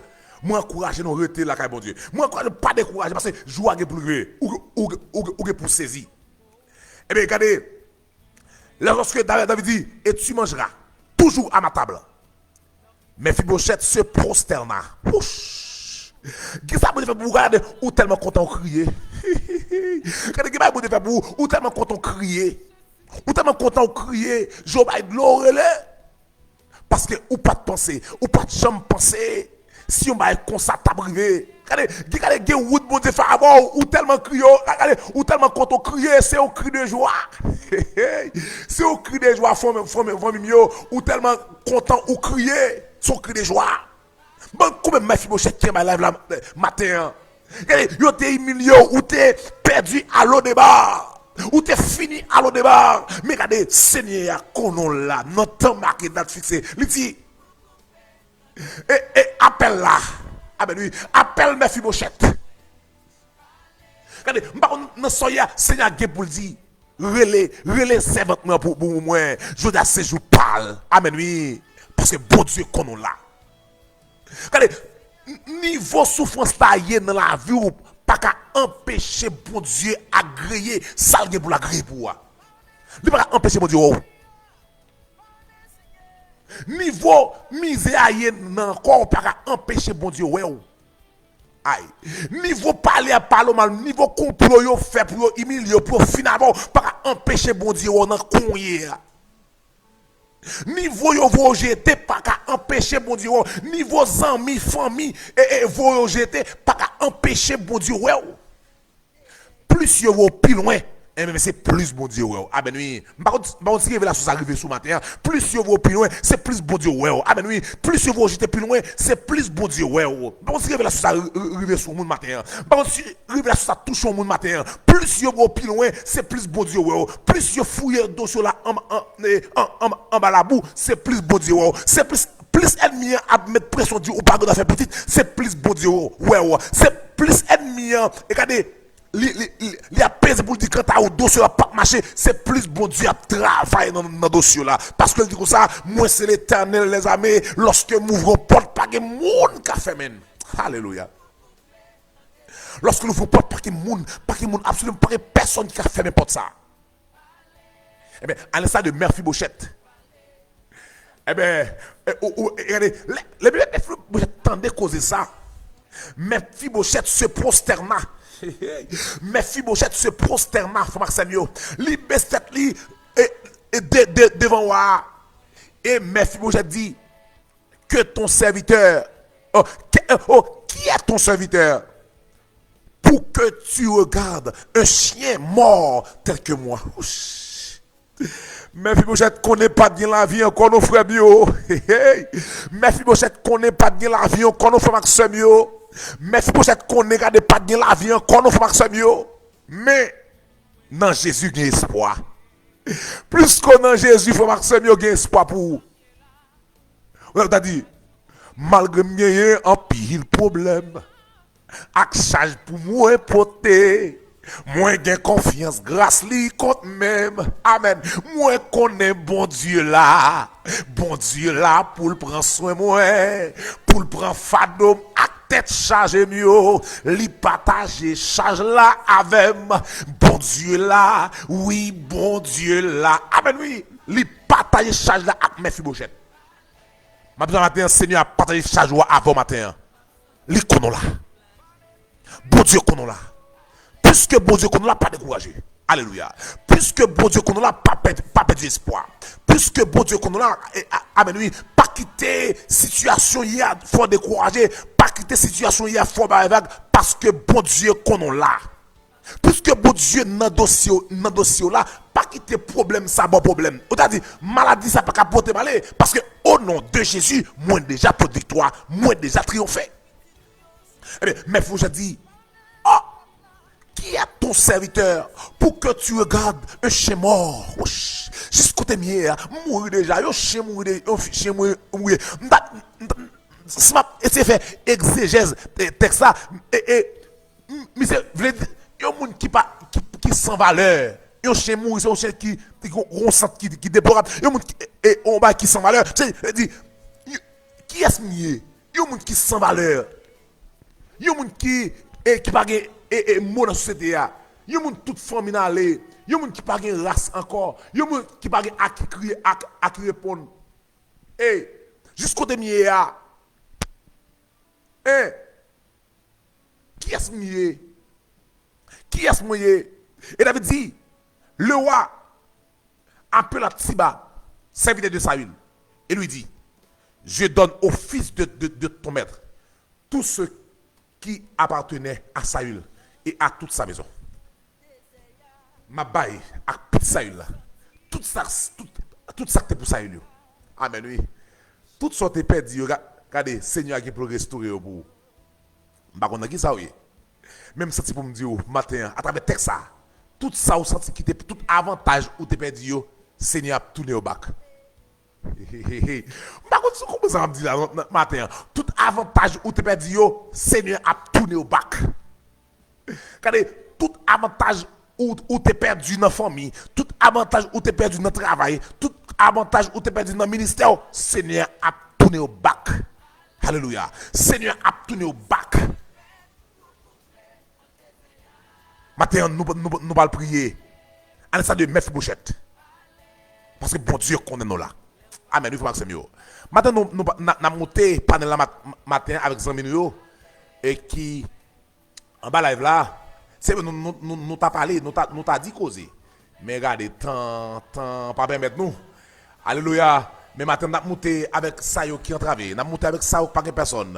mwen ankouraje nou rete lakay Bondye. Mwen ankouraje nou pa dekouraje paske jou a gen pou l rive. Ou, ou, ou, ou gen pou sezi. Ebyen, gade, lè lorsque David, David dit, et tu mangeras toujours à ma table. Mèfibochèt se prosterna. Wouch! Gen sa Bondye fè pou ou, gade, ou tèlman kontan ou kriye. Gade, gen bagay Bondye fè pou ou, ou tèlman kontan ou kriye. Ou tèlman kontan ou kriye, je w bay dlo ou rele. Paske ou pa t panse, ou pa t janm panse si yon bagay konsa t ap rive. Gade, gen, gade, gen wout Bondye fè avè w, ou tèlman kriye, gade, ou tèlman kontan ou kriye, se yon kri de jwa. Se yon kri de jwa, fanmi, fanmi, fanmi m yo, ou tèlman kontan ou kriye, se yon kri de jwa. Ban konbyen Mèfibochèt ki anba live la maten an? Gade, yo te imilye w, ou te pèdi a Lodeba. Ou te fini a Lodeba. Men gade, Senyè a konnen w la, nan tan make, dat fikse. Li di, e, e apèl la. Amèn, wi. Apèl Mèfibochèt. Gade, m pa konn nan sa w ye a, Senyè a gen pou l di, rele, rele sèvant mwen pou, pou mwen. Jodi a se jou pa l. Amèn, wi. Paske Bondye konnen w la. Gade, n- nivo soufrans la ye nan lavi w pa ka anpeche Bondye agreye sa l gen pou l agreye pou ou a. Li pa ka anpeche Bondye wè w. Nivo mizè a ye nan kò w pa ka anpeche Bondye wè w. Ay. Nivo pale a pale w mal, nivo konplo yo fè pou yo imilye w, pou yo fin avè w, pa ka anpeche Bondye wè w nan kounye a. Nivo yo voye w jete pa ka anpeche Bondye wè w. Nivo zanmi, fanmi, e, e, voye w jete pa ka anpeche Bondye wè w. Plis yo voye w pi lwen, enben, se plis Bondye wè w. Amèn, wi. M pa konn, m pa konn si revelasyon sa rive sou maten an. Plis yo voye w pi lwen, se plis Bondye wè w. Amèn, wi. Plis yo voye w jete pi lwen, se plis Bondye wè w. M pa konn si revelasyon sa ri- ri- rive sou moun maten an. M pa konn si revelasyon sa touche yon moun maten an. Plis yo voye w pi lwen, se plis Bondye wè w. Plis yo fouye dosye w la an, an, e, an, an, anba labou, se plis Bondye wè w. Se plis, plis ènmi an ap met presyon, di ou pa gen dwa fè pitit, se plis Bondye wè w. Se plis ènmi an, e gade, li, li, li, li ap peze pou l di kanta ou dosye w la p ap mache, se plis Bondye ap travay nan, nan dosye w la. Paske l di konsa, mwen se Letènèl dèzame, lòske m ouvri yon pòt, pa gen moun ka fèmen l. Alelouya. Lòske l ouvri yon pòt, pa gen moun, pa gen moun, absoliman pa gen pèsonn ki ka fèmen pòt sa. Ebyen, a l'instar de Mèfibochèt. Ebyen, e, ou, ou, e, gade, lè, lè Mèfibochèt tande koze sa, Mèfibochèt se prostèna. Mèfibochèt se prostèna, frè m ak sè m yo. Li bese tèt li e, e de, de, devan wa a. E Mèfibochèt di, que ton serviteur, oh, que- oh, qui est ton serviteur pour que tu regardes un chien mort tel que moi? Ouch. Mèfibochèt konnen pa t gen lavi ankò non, frè m yo. Hey, hey. Mèfibochèt konnen pa t gen lavi ankò non, frè m ak sè m yo. Mèfibochèt konnen gade pa t gen lavi ankò non, frè m ak sè m yo. Men nan Jezi gen espwa. Plis ke w nan Jezi, frè m ak sè m yo, gen espwa pou ou. Ou ta di, malgre m genyen anpil pwoblèm ak chaj pou mwen pote, mwen gen konfyans gras li kont men m. Amèn. Mwen konnen Bondye la. Bondye la pou l pran swen mwen, pou l pran fado m ak tèt chaje m yo. Li pataje chaj la avè m. Bondye la, wi, Bondye la. Amèn, wi. Li pataje chaj la ak Mèfibochèt. M ap di w maten an, Senyè a pataje chaj ou a avè w maten an. Li konnen w la. Bondye konnen w la. Piske Bondye konnen w la, pa dekouraje. Alelouya. Piske Bondye konnen w la, pa pèdi, pa pèdi espwa. Piske Bondye konnen w la, e, a, amèn, wi. Pa kite sitiyasyon ye a fè w dekouraje. Pa kite sitiyasyon ye a fè w bay vag. Paske Bondye konnen w la. Piske Bondye nan dosye w, nan dosye w la, pa kite pwoblèm sa ba w pwoblèm. Ou ta di, maladi sa pa ka pote m ale, paske o non de Jezi, mwen deja pot viktwa, mwen deja triyonfe. Ebyen, Mèf Bouchè di, oh, qui est ton serviteur pour que tu regardes un chien mort? Wouch, jis kote m ye a, m mouri deja, yon chen mouri, de, yon chen mouri, mouri. M ta, m ta, si m ap eseye fè egzejèz, eh, tèks la, e, e, M-, misye vle di, yon moun ki pa, ki, ki san valè. Yon chen mouri, se yon chen ki, ki gon, gon sant ki, ki deplorab. Yon moun ki, e, e, yon bagay ki san valè. Se, se di, y-, kiyès m ye? Yon moun ki san valè. Yon moun ki, e, ki pa gen, e, e, mo nan sosyete a. Yon moun tout fanmi n ale. Yon moun ki pa gen ras ankò. Yon moun ki pa gen a ki kriye, a, a ki reponn. E, jis kote m ye a. E, Kiyès m ye? Kiyès mwen ye? Et David dit, le roi appela Tsiba, serviteur de Saül, et lui dit, je donne au fils de, de, de ton maître tout ce qui appartenait à Saül et à toute sa maison. M ap bay ak pitit Sayil la tout sa, tout, tout sa k te pou Sayil yo. Amèn, wi. Tout sa w te pèdi yo, ga-, gade, Senyè a gen pou l restore yo pou ou. M pa konn nan ki sa w ye. Men m santi pou m di w, maten an, atravè tèks sa, tout sa w santi ki te, tout avantaj ou te pèdi yo, Senyè ap tounen yo back. M pa konn si w konprann sa m ap di la, non, nan maten an. Tout avantaj ou te pèdi yo, Senyè ap tounen yo back. Gade, tout avantaj ou, ou te pèdi nan fanmi, tout avantaj ou te pèdi nan travay, tout avantaj ou te pèdi nan ministè w, Senyè a ap tounen yo back. Alelouya. Senyè a ap tounen yo back. Maten an, nou, nou, nou pral priye. Ann sa de Mèfibwochèt. Paske Bondye konnen nou la. Amèn, wi, frè m ak sè m yo. Maten, nou, nou, n a, n ap moute panèl la mat-, maten an avèk zanmi nou yo, e ki anba live la, se vre nou, nou, nou, nou ta pale, nou ta, nou ta di koze. Men gade, tan, tan pa pèmèt nou. Alelouya. Men maten, n ap moute avèk sa yo ki antrave. N ap moute avèk sa yo ki pa gen pèsòn.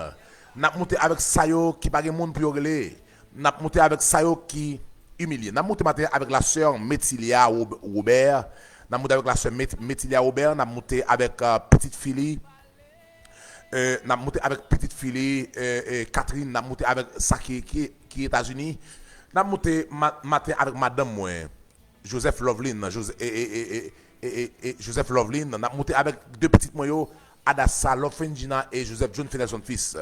N ap moute avèk sa yo ki pa gen moun pou yo rele. N ap moute avèk sa yo ki imilye. N ap moute maten avèk la sè Metilia Rob-, Robert. N ap moute avèk la sè Met-, Metilia Robert. N ap moute avèk, euh, pitit fi li. Euh, n ap moute avèk pitit fi li, euh, euh, Catherine. N ap moute avèk sa ki, ki, ki Etazini. N ap moute ma-, maten avèk madanm mwen, Joseph Loveline, Jose-, e, e, e, e, e, e, e, Joseph Loveline. N ap moute avèk de pitit mwen yo, Adassa Love Fengina e Joseph John Fenelson Fils.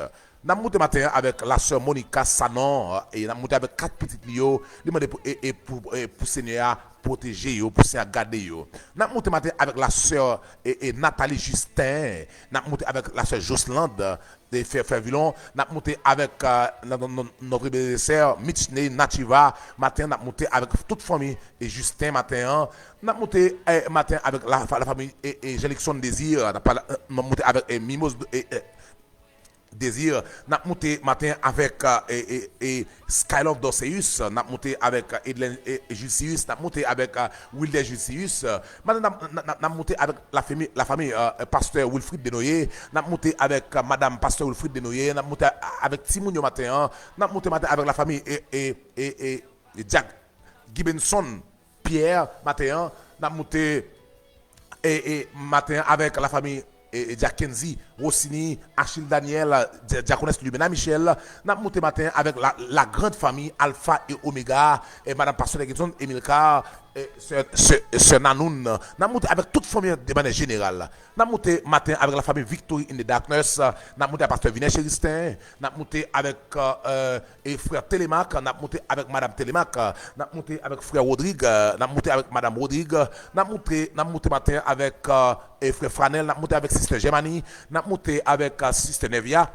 N ap moute maten an avèk la sè Monica Sanon, e n ap moute avèk kat pitit li yo. Li mande pou, e, e pou, e pou Senyè a pwoteje yo, pou Senyè a gade yo. N ap moute maten avèk la sè, e, e Nathalie Justin. N ap moute avèk la sè Joslande, e Fè, Fèvilon. N ap moute avèk, euh, n-, n-, n-, notre belle sè Mitchney Nachiva. Maten an, n ap moute avèk tout fanmi e Justin maten an. N ap moute, eh, maten avèk la, la fanmi e, e Jean Luckson Désir. N ap pale, eh, n ap moute avèk, eh, Mimos, eh, eh, Désir. N ap moute maten avèk, eh, eh, eh, Skylove Dorceus. N ap moute avèk, eh, Edlen, eh, Julcius. N ap moute avèk, eh, Wilder Julcius. Maten n ap, n ap, n ap, n ap moute avèk la fanmi, la fanmi, eh, pastè Wilfrid Denoye. N ap moute avèk, eh, madanm pastè Wilfrid Denoye. N ap moute a-, avèk timoun yo maten an. N ap moute maten avèk la fanmi e, e, e, e, e Jack Gibenson Pierre maten an. N ap moute, e, e, maten an avèk la fanmi, e, e, Jack Kenzie Rossini, Achille Daniel, Dia-, Diaconesse Lumena Michel. N ap moute maten an avèk la, la grande famille Alpha et Omega, e, madanm pastè Nègilson Emilcar, e, sè, sè, sè Nanoun. N ap moute avèk tout fanmi an de manniè jeneral. N ap moute maten avèk la famille Victory in the Darkness. N ap moute avèk pastè Vinay Chéristin. N ap moute avèk, euh, e frè Telemaque. N ap moute avèk madanm Telemaque. N ap moute avèk frè Rodrigue. N ap moute avèk madanm Rodrigue. N ap moute, n ap moute maten avèk, euh, e frè Franel. N ap moute avèk sistè Germany. N ap moute avèk, euh, sistè Nevia.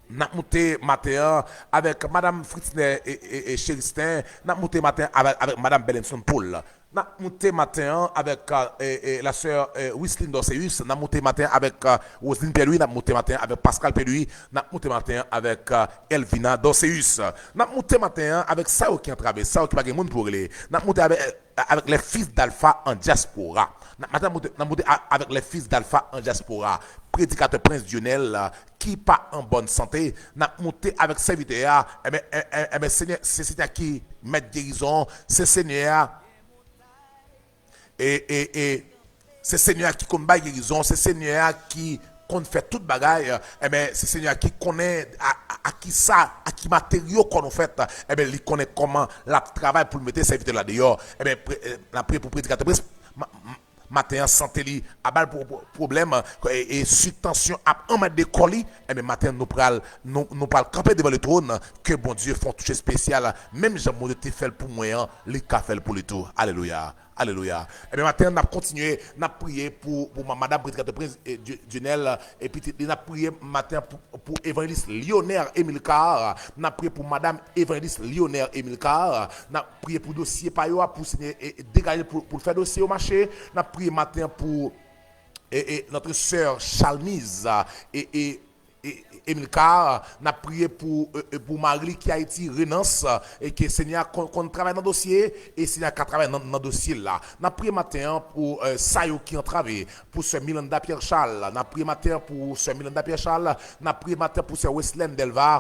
N ap moute maten an avèk madanm Fritzner e, e, e Chéristin. N ap moute maten avèk, avèk madanm Belenson Paul. N ap moute maten an avèk e, e, la sè e, Wislin Dorceus. N ap moute maten an avèk e, Roseline Pierre-Louis. N ap moute maten an avèk Pascal Pierre-Louis. N ap moute maten an avèk e, Elvina Dorceus. N ap moute maten an avèk sa yo ki antrave, sa yo ki pa gen moun pou rele. N ap moute avèk, avèk les fils d'Alpha en diaspora. N ap maten an moute, n ap moute a- avèk les fils d'Alpha en diaspora. Predikatè Prince Dionel ki pa an bòn sante. N ap moute avèk sèvitè a. Enben, en- en- enben Senyè, se Senyè a ki mèt gerizon. Se Senyè a e, e, e, se Senyè a ki konn bay gerizon, se Senyè a ki konn fè tout bagay, enben, se Senyè a ki konnen a, a, a ki sa, a ki materyo kò nou fèt, enben, li konnen kòman l ap travay pou l mete sèvitè la deyò. Enben, pre- e, n ap priye pou predikatè Prince, ma- ma- maten an, sante li aba l pwoblèm e, e si tansyon ap anmède kò li, enben, maten an, nou pral, nou, nou pral kanpe devan le tròn, ke Bondye fè yon touch espesyal, menm jan Bondye te fè l pou mwen an, li ka fè l pou li tou. Alelouya. Alelouya. Ebyen, maten an, n ap kontinye, n ap priye pou, pou ma- madanm predikatè Prince e, Dionel e pitit li. N ap priye maten an pou, pou evanjelis Lionel Emilcar. N ap priye pou madanm evanjelis Lionel Emilcar. N ap priye pou dosye pa yo a, pou Senyè e, e, degaje pou, pou l fè dosye yo mache. N ap priye maten an pou e, e, notre sè Chalmise e, e, e, Emilcar, n ap priye pou, e, e, pou mari li ki Ayiti, Renans, e ke Senyè a konn, konn travay nan dosye, e Senyè a ka travay nan, nan dosye la. N ap priye maten an pou e, sa yo ki antrave, pou sè Milanda Pierre Charles, n ap priye maten an pou sè Milanda Pierre Charles, n ap priye maten an pou sè Weslène Delva,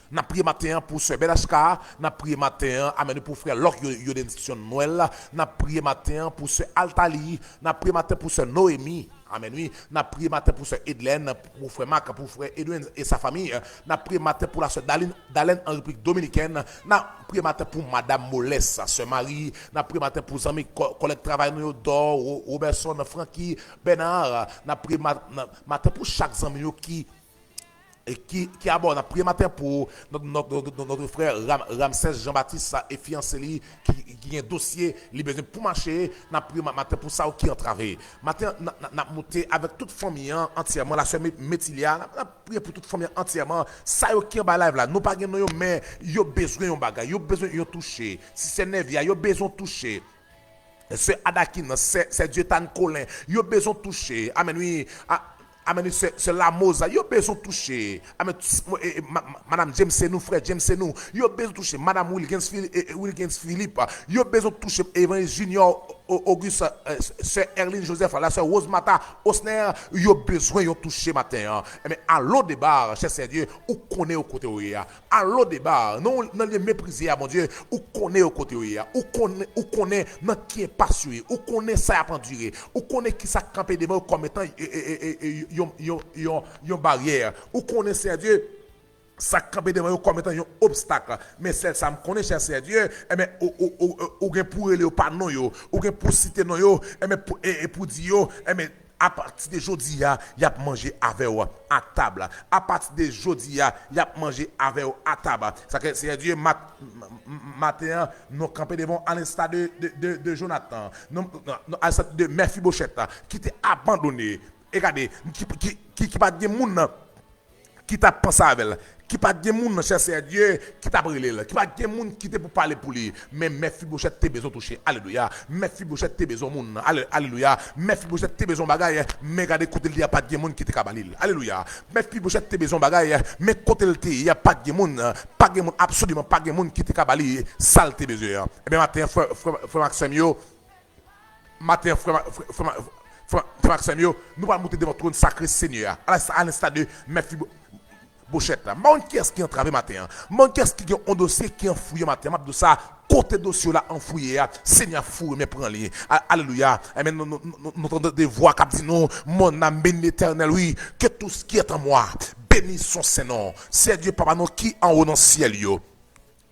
n ap priye maten an pou sè Bèl H K, n ap priye maten an, amèn, pou frè Lòk yo, yo Denson Nwèl, n ap priye maten an pou sè Altali, n ap priye maten pou sè Noemi, amèn, wi, n ap priye maten pou sè Edlèn, pou frè Mak, pou frè Edwin e sa fanmi, n ap priye maten pou la sè Dalin, Dalèn an Repiblik Dominikèn, n ap priye maten pou madanm Molès, sè Mari, n ap priye maten pou zanmi, kò- kòlèg travay nou yo, Dò, Ro- Robertson, Francky, Bernard, n ap priye ma- na- maten pou chak zanmi yo ki e ki, ki abò. N ap priye maten pou notre, notre, notre, notre frè Ram, Ramsès Jean-Baptiste e fiyanse li ki, ki gen dosye li bezwen pou mache. N ap priye ma- maten pou sa yo ki antrave. Maten, n, n, n ap moute avèk tout fanmi an antyèman. La sè Metilia, n ap, n ap priye pou tout fanmi an antyèman. Sa yo ki anba live la, nou pa gen non yo, men yo bezwen yon bagay, yo bezwen yon touche. Si se nèvi a, yo bezwen touche. Sè Adakin, sè, sè Dieutan Colin, yo bezwen touche. Amèn, wi. A- Amèn, wi, sè, sè Lamoza, yo bezwen touche. Amèn, madanm James se nou, frè James se nou, yo bezwen touche. Madanm Wilkens, Fili- e- e- Wilkens Philippe, yo bezwen touche. Evanjelis Junior, O- Auguste, e, sè Erline Joseph, la sè Rosemata Osner, yo bezwen yon touche maten an. Ebyen, alo deba, chè Seyè Dye, ou konnen yo kote yo ye a. Alo deba, nan, nan lye meprize a, Bondye, ou konnen yo kote yo ye a. Ou konnen, ou konnen nan ki enpas yo ye. Ou konnen sa y ap andire. Ou konnen ki sa k kanpe devan yo kòm etan e, e, e, e, e, yon, yon, yon, yon baryè. Ou konnen, Seyè Dye, sa k kanpe devan yo kòm etan yon obstak. Men sèl sa m konnen, chè Seyè Dye, enben, ou, ou, ou, ou, ou gen pou rele yo pa non yo. Ou gen pou site non yo, enben, pou, e, e pou di yo, enben, apati de jodi a, y ap manje avè w a tab. Apati de jodi a, y ap manje avè w a tab. Sa ke, Seyè Dye, mat- m- m- maten an, nou kanpe devan w à l'instar de, de, de, de Jonathan. Nou, nou, nou, à l'instar de Mèfibochèt, ki te abandone. E gade, ki, ki, ki, ki pa t gen moun nan ki t ap panse avè l. Ki pa t gen moun nan, chè Seyè Dye, ki t ap rele l. Ki pa t gen moun ki te pou pale pou li. Men Mèfibochèt te bezwen touche. Alelouya. Mèfibochèt te bezwen moun nan. Ale- Alelouya. Mèfibochèt te bezwen bagay. Men gade kote l te ye a, pa t gen moun ki te ka ba li l. Alelouya. Mèfibochèt te bezwen bagay. Men kote l te ye a, pa t gen moun. Pa t gen moun, absoliman pa t gen moun ki te ka ba li sa l te bezwen an. Ebyen, maten an, frè, frè, frè m ak sè m yo, maten an, frè, frè, frè, frè, frè m ak sè m yo, nou pral moute devan twòn sakre Senyè a, à l'instar, à l'instar de Mèfibochèt la. M pa konn kiyès ki antrave maten an. M pa konn kiyès ki gen yon dosye ki anfouye maten an. M ap di w sa, kote dosye w la anfouye a, Senyè a foure men pran li. A- Alelouya. Ebyen, nou, nou, nou, nou tande de vwa k ap di nou, Mon âme bénit l'Éternel, wi, que tout ce qui est en moi bénisse son saint nom. Seyè Dye, Papa nou ki anwo nan syèl yo.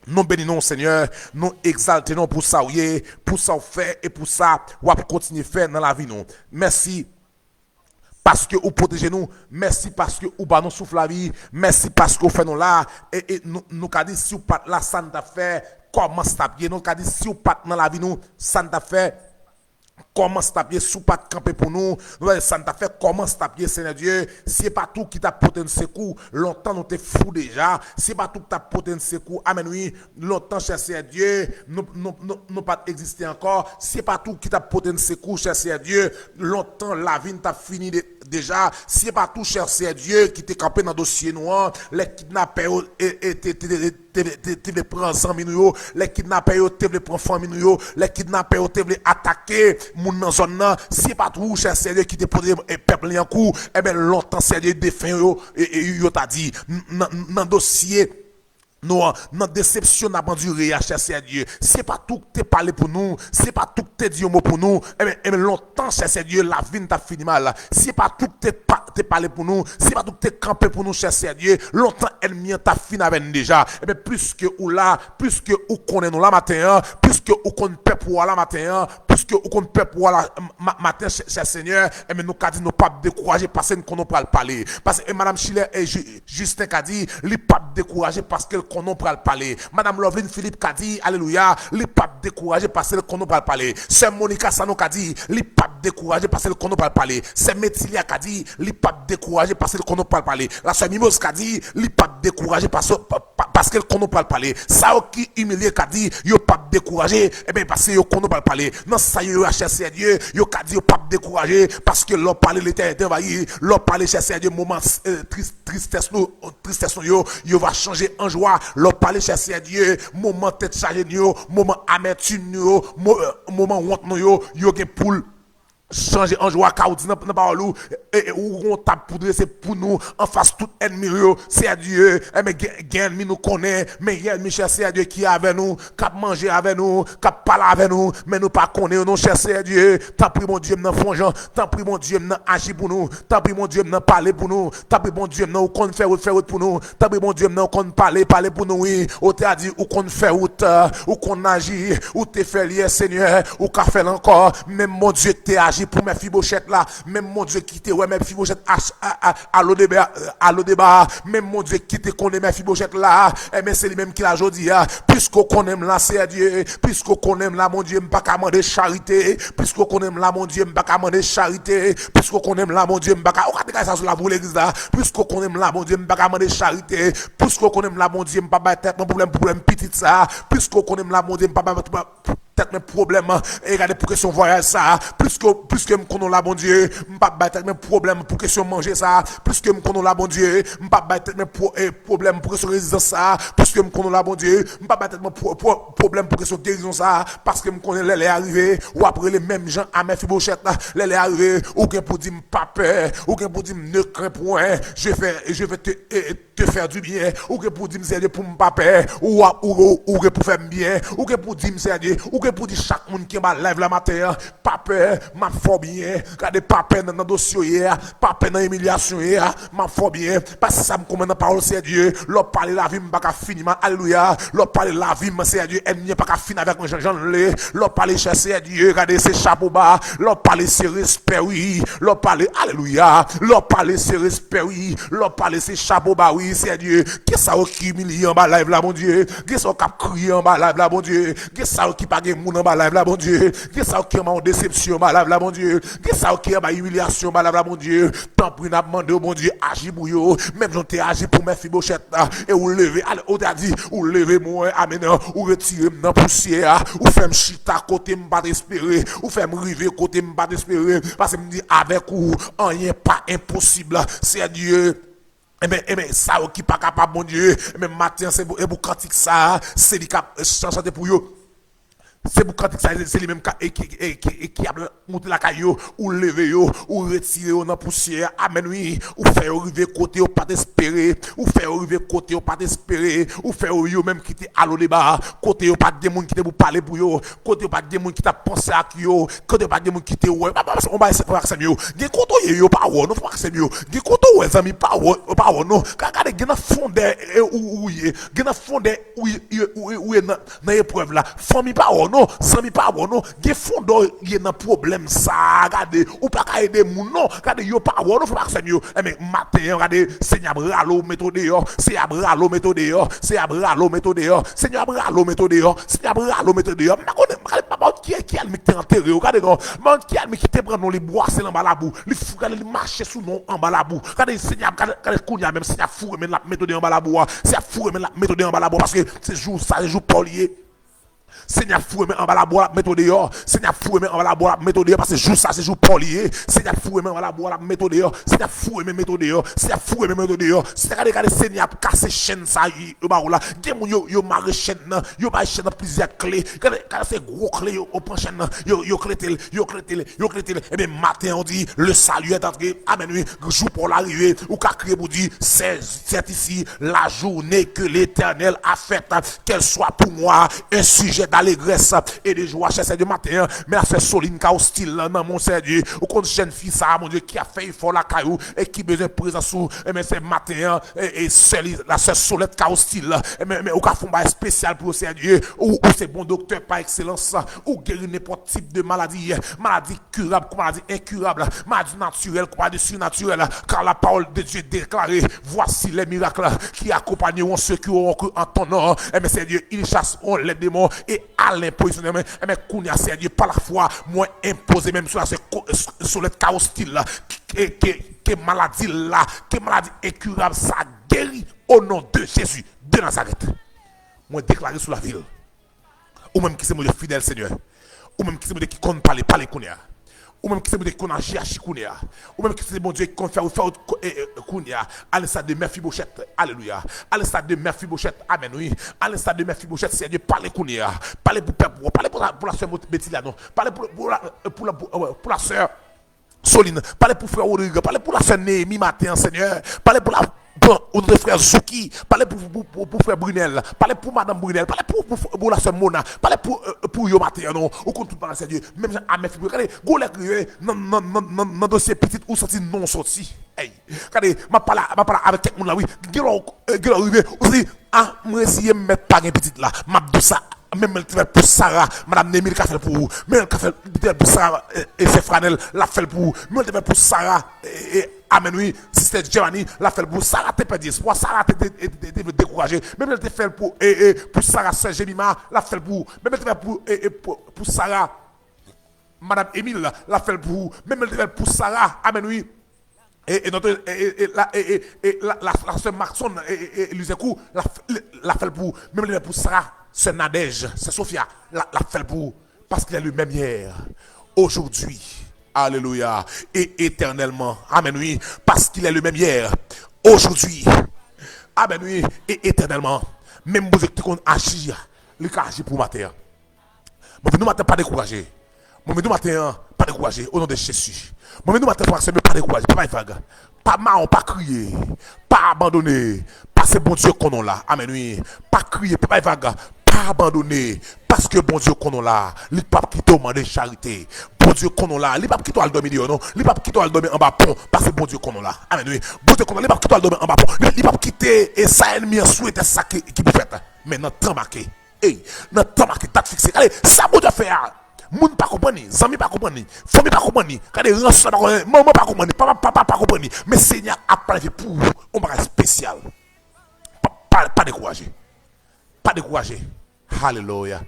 Nou beni non w, Senyè. Nou egzalte non w pou sa w ye, pou sa w fè e pou sa w ap kontinye fè nan lavi nou. Mèsi paske ou pwoteje nou. Mèsi paske ou ba nou souf lavi. Mèsi paske ou fè nou la. E, e nou, nou ka di si w pa t la, sa n t ap fè? Kòman sa t ap ye? Nou ka di si w pa t nan lavi nou, sa n t ap fè? kòman sa t ap ye, si w pa t kanpe pou nou, nou pa wè sa n t ap fè, kòman sa t ap ye, Senyè Dye, si se pa t ou ki t ap pote n sekou, lontan nou te fou deja, si se pa t ou ki t ap pote n sekou, amèn wi, lontan, chè Senyè Dye, nou, nou, nou, nou pa t egziste ankò, si se pa t ou ki t ap pote n sekou, chè Senyè Dye, lontan lavi n t ap fini de, deja, si se pa t ou, chè Senyè Dye, ki te kanpe nan dosye nou an, lè kidnapè yo e, e, te, te, te, te, te, te vle pran zanmi nou yo, lè kidnapè yo te vle pran fanmi nou yo, lè kidnapè yo te vle atake moun nan zòn nan, si se pa t ou, chè Senyè, ki te pote, e, pèp li an kou, ebyen, lontan, Senyè, defen yo, e, e, yo ta di, n-, nan, nan dosye nou an, nan desepsyon n ap andire a, chè Senyè Dye, si se pa t ou ki te pale pou nou, si se pa t ou ki te di yon mo pou nou, ebyen, ebyen, lontan, chè Senyè Dye, lavi n t ap fini mal. Si se pa t ou ki te pa, te pale pou nou, si se pa t ou ki te kanpe pou nou, chè Senyè Dye, lontan ènmi an t ap fin avè n deja. Ebyen, piske ou la, piske ou konnen nou la maten an, piske ou konn pèp ou a la maten an, piske ou konn pèp ou a la, ma-, maten, chè, chè Senyè, ebyen, nou ka di nou p ap dekouraje paske n konnen w pral pale. Paske, e, Madanm Chilè, e, Ju-, Jisten ka di, li p ap dekouraje paske l konnen w pral pale. Madanm Loveline Philippe ka di, alelouya, li p ap dekouraje paske l konnen w pral pale. Sè Monica Sanon ka di, li p ap dekouraje paske l konnen w pral pale. Sè Metilia ka di, li p ap dekouraje paske l konnen w pral pale. Lasè Mimoz ka di, li p ap dekouraje paske, pa, pa, paske l konnen w pral pale. Sa yo ki imilye ka di, yo p ap dekouraje, ebyen, paske yo konnen w pral pale. Nan sa yo ye a, chè Senyè Dye, yo ka di yo p ap dekouraje, paske lè w pale, Letènèl te anvayi. Lè w pale, chè Senyè Dye, moman, eh, tris-, tristès nou, tristès nou yo, yo va chanje an jwa. Lè w pale, chè Senyè Dye, moman tèt chaje nou yo, moman amètim nou yo, mo-, eh, moman wont nou yo, yo gen pou l chanje an jwa, ka ou di nan, nan pawòl ou, e, e, ou gon tab pou drese pou nou, anfas tout ènmi yo, Senyè Dye, enben gen, gen ènmi nou konnen, men gen ènmi, chè Senyè Dye, ki avè nou, k ap manje avè nou, k ap pale avè nou, men nou pa konnen yo non, chè Senyè Dye, tanpri Bondye m nan fè yon jan, tanpri Bondye m nan aji pou nou, tanpri Bondye m nan pale pou nou, tanpri Bondye m nan ou konn fè wout, fè wout pou nou, tanpri Bondye m nan ou konn pale, pale pou nou wi, ou te a di ou konn fè wout, ou konn aji, ou te fè l yè Senyè, ou ka fè l ankò, menm Bondye ki te aji pou Mèfibochèt la, menm Bondye ki te wè Mèfibochèt a, a, a, a Lodeba, a Lodeba, menm Bondye ki te konnen Mèfibochèt la, enben se li menm ki la jodi a. Piske w konnen m la, Senyè Dye, piske w konnen m la, Bondye, m pa ka mande charite, piske w konnen m la, Bondye, m pa ka mande charite, piske w konnen m la, Bondye, m pa ka, ou ka degaje sa sou la pou legliz la, piske w konnen m la, Bondye, m pa ka mande charite, piske w konnen m la, Bondye, m pa bay tèt mwen pwoblèm, pwoblèm pitit sa, piske w konnen m la, Bondye, m pa bay tèt mwen pwoblèm, e gade pou kesyon vwayaj sa, piske, piske m konnen w la, Bondye, m p ap bay tèt mwen pwoblèm pou kesyon manje sa, piske m konnen w la, Bondye, m p ap bay tèt mwen pwo-, e, pwoblèm pou kesyon rezidans sa, piske m konnen w la, Bondye, m p ap bay tèt mwen pwo-, pwo-, pwoblèm pou kesyon gerizon sa, paske m konnen lè lè a rive, w ap rele menm jan a Mèfibochèt la, lè lè a rive, ou gen pou di m pa pè, ou gen pou di m ne crains point, je vais, je vais te, e, te fè di byen, ou gen pou di m, Senyè Dye, pou m pa pè, ou, ou, ou, ou gen pou fè m byen, ou gen pou di m, Senyè Dye, ou gen pou di chak moun ki anba live la maten an, pa pè, m ap fè w byen, gade pa pè nan, nan dosye w ye a, pa pè nan imilyasyon w ye a, m ap fè w byen, paske sa m konprann nan pawòl Senyè Dye, lè w pale lavi m pa ka fini mal, alelouya, lè w pale lavi m, Senyè Dye, ènmi an pa ka fin avèk mwen jan, jan l vle, lè w pale chè Senyè Dye, gade se chapo ba, lè w pale se respè wi, lè w pale, alelouya, lè w pale se respè wi, lè w pale se chapo ba wi, Senyè Dye, gen sa yo ki imilye anba live la, Bondye, gen sa yo k ap kriye anba live la, Bondye, gen sa yo ki pa gen moun anba live la, Bondye, gen sa yo ki anba yon desepsyon anba live la, Bondye, gen sa yo ki anba imilyasyon anba live la, Bondye, tanpri n ap mande w, Bondye, aji pou yo, menm jan w te aji pou Mèfibochèt la, e ou leve, ale, ou te a di, ou leve mwen, amèn, ou retire m nan pousyè a, ou fè m chita kote m pa t espere, ou fè m rive kote m pa t espere, paske m di avèk ou, anyen pa enposib, Senyè Dye. Enben, enben, sa yo ki pa kapab, Bondye, enben, maten an, se pou, e pou kantik sa a, se li k ap, e, chan-, chante pou yo. Se pou kantik sa a, se li menm ka, e, ki, e, ki, e, ki ap monte lakay yo, ou leve yo, ou retire yo nan pousyè a. Amèn, wi. Ou fè yo rive kote yo pa t espere, ou fè yo rive kote yo pa t espere, ou fè yo, yo menm ki te a Lodeba, kote yo pa t gen moun ki te pou pale pou yo, kote yo pa t gen moun ki t ap panse ak yo, kote yo pa t gen moun ki te wè. Pa, pa, pa, pa, pa, frè ak sè m yo. Gen kote w ye, yo pa wè w non, frè ak sè m yo. Gen kote w wè, zanmi, pa wè, pa wè w non. Ka gade, gen nan fondè, e, ou, ou ye. Gen nan fondè ou, ou, ou, ou ye nan, nan eprèv la. Fanmi pa wè w non, zanmi pa wè w non. Gen fondè w ye nan pwoblèm sa a, gade. Ou pa ka ede moun non. Gade, yo pa wè w non, frè ak sè m yo. Enben, maten an, gade, Senyè ap rale w, mete w deyò. Senyè ap rale w, mete w deyò. Senyè ap rale w, mete w deyò. Senyè ap rale w, mete w deyò. Senyè ap rale w, mete w deyò. M pa konnen, gade, m pa, pa, Ki, ki ènmi ki te antere yo? Gade non. Men ki ènmi ki te pran non, li bwase l anba labou. Li fou, gade, li mache sou non anba labou. Gade, Senyè, gade, gade kounye a menm, Senyè ap foure men l, l ap mete w deyò anba labou a. Senyè ap foure men l, l ap mete w deyò anba labou a, paske se jou sa, se jou pa w li ye. Senyè ap foure men anba labou a, l ap mete w deyò. Senyè ap foure men anba labou a, l ap mete w deyò, paske jou sa, se jou pa w li ye. Senyè ap foure men anba labou a, l ap mete w deyò. Senyè ap foure men, mete w deyò. Senyè ap foure men, mete w deyò. Senyè, gade, gade, Senyè ap kase chenn sa yo ba ou la. Gen moun yo, yo mare chenn nan, yo bay chenn nan plizyè kle. Gade, gade se gwo kle yo, yo pran chenn nan, yo, yo klete l, yo klete l, yo klete l. Ebyen, maten an, w di, le salut est entré. Amèn, wi. Jou pa w la rive, ou ka kriye pou di, c'est, c'est ici la journée que l'Éternel a faite, qu'elle soit pour moi un sujet d'allégresse et de joie. Chè Sèdye, maten an, men afè Soline ka ostil nan men w, Sèdye. Ou konn jèn fi sa a, Bondye, ki ap fè efò lakay ou e ki bezwen prezans ou. Ebyen, se maten an, e, e sè li, la sè Solèt ka ostil. Ebyen, men ou ka fè yon bagay espesyal pou yo, Sèdye. Ou, ou se bon doktè pa ekselans. Ou geri nenpòt tip de maladi. Maladi kirab kou maladi enkirab, maladi natirèl kou maladi sinatirèl, car la parole de Dieu déclare, voici les miracles qui accompagneront ceux qui auront cru en ton nom. Ebyen, Sèdye, ils chasseront les démons et à l'imposition des mains. Ebyen, kounye a, Sèdye, pa lafwa, mwen enpoze men m sou la, se ko-, sou lèt ka ostil la, ke, ke, ke maladi la, ke maladi enkirab sa geri, au nom de Jésus de Nazareth. Mwen deklare sou lavi l. Ou menm ki se Bondye fidèl, Senyè. Ou menm ki se Bondye ki konn pale, pale kounye a. Ou menm ki se Bondye ki konn aji, aji kounye a. Ou menm ki se Bondye ki konn fè, fè, e, e, kounye a. A l'instar de Mèfibochèt, alelouya. A l'instar de Mèfibochèt, amèn, wi. A l'instar de Mèfibochèt, Senyè, pale kounye a. Pale pou pèp ou, pale pou la, pou la sè Betila, non. Pale pou, pou la, pou la, pou, pou la sè Soline, pale pou frè Rodrigue, pale pou la sè Néhémie maten an, Senyè. Pale pou la, pou, pou frè Zouki, pale pou, pou, pou, pou frè Brunel, pale pou madanm Brunel, pale pou, pou, pou la sè Mona, pale pou, euh, pou yo maten an, non. Ou konn tout bagay, Senyè. Menm jan a Mèfibochèt, gade, gwo lè k rive, nan, nan, nan, nan, nan dosye pitit, ou santi non w soti. Ey, gade, m ap pale, m ap pale avèk kèk moun la, wi. Gen lè w, euh, gen lè w rive, ou santi, ah, m reziye m mèt pa gen pitit la. M ap di w sa, menm lè l te fè l pou Sara, madanm Néhémie, li ka fè l pou ou. Menm lè l ka fè l, li te fè l pou Sara, e, e sè Franel, l ap fè l pou ou. Menm lè l te fè l pou Sara, e, e, amèn, wi, sistè Germany, l ap fè l pou ou. Sara te pèdi espwa, Sara te, te, te, te, te dekouraje. Menm lè l te fè l pou, e, e, pou Sara, sè Jemima, l ap fè l pou ou. Menm lè l te fè l pou, e, e, pou, pou Sara, madanm Emile, l ap fè l pou ou. Menm lè l te fè l pou Sara, amèn, wi. E, e, notre, e, e, e, la, e, e, e, la, la, la sè Maxon, e, e, e, Lizèkou, la, la fè l pou ou. Menm lè pou Sara, sè Nadège, sè Sofia, la, la fè l pou ou. Parce qu'il est le même hier, aujourd'hui, alléluia, et éternellement. Amèn, wi. Parce qu'il est le même hier, aujourd'hui, amèn, wi, et éternellement. Menm Bondye ki te konn aji, li ka aji pou ou maten an. Mwen vin nou maten, pa dekouraje. Mwen vin nou maten an, pa dekouraje, o non de Jezi. Mwen vin nou maten, frè, sè m yo, pa dekouraje, pa bay vag. Pa mawon, pa kriye, pa abandone. Paske Bondye konnen w la. Amèn, wi. Pa kriye, pa bay vag. Pa abandone. Paske Bondye konnen w la. Li p ap kite w mande charite. Bondye konnen w la. Li p ap kite w al dòmi deyò, non. Li p ap kite w al dòmi anba pon. Paske Bondye konnen w la. Amèn, wi. Bondye konnen w la. Li p ap kite w al dòmi anba pon. Li, li p ap kite, e sa ènmi an swete, sa ki, ki pou fèt. Men nan tan make. Ey, nan tan make, dat fikse. Gade, sa Bondye ap fè a, moun pa konprann li, zanmi pa konprann li, fanmi pa konprann li. Gade, rans la pa konprann li, manman pa konprann li, papa, papa pa konprann li. Men Senyè a planifye pou ou yon bagay espesyal. Pa, pa, pa dekouraje. Pa dekouraje. Alelouya.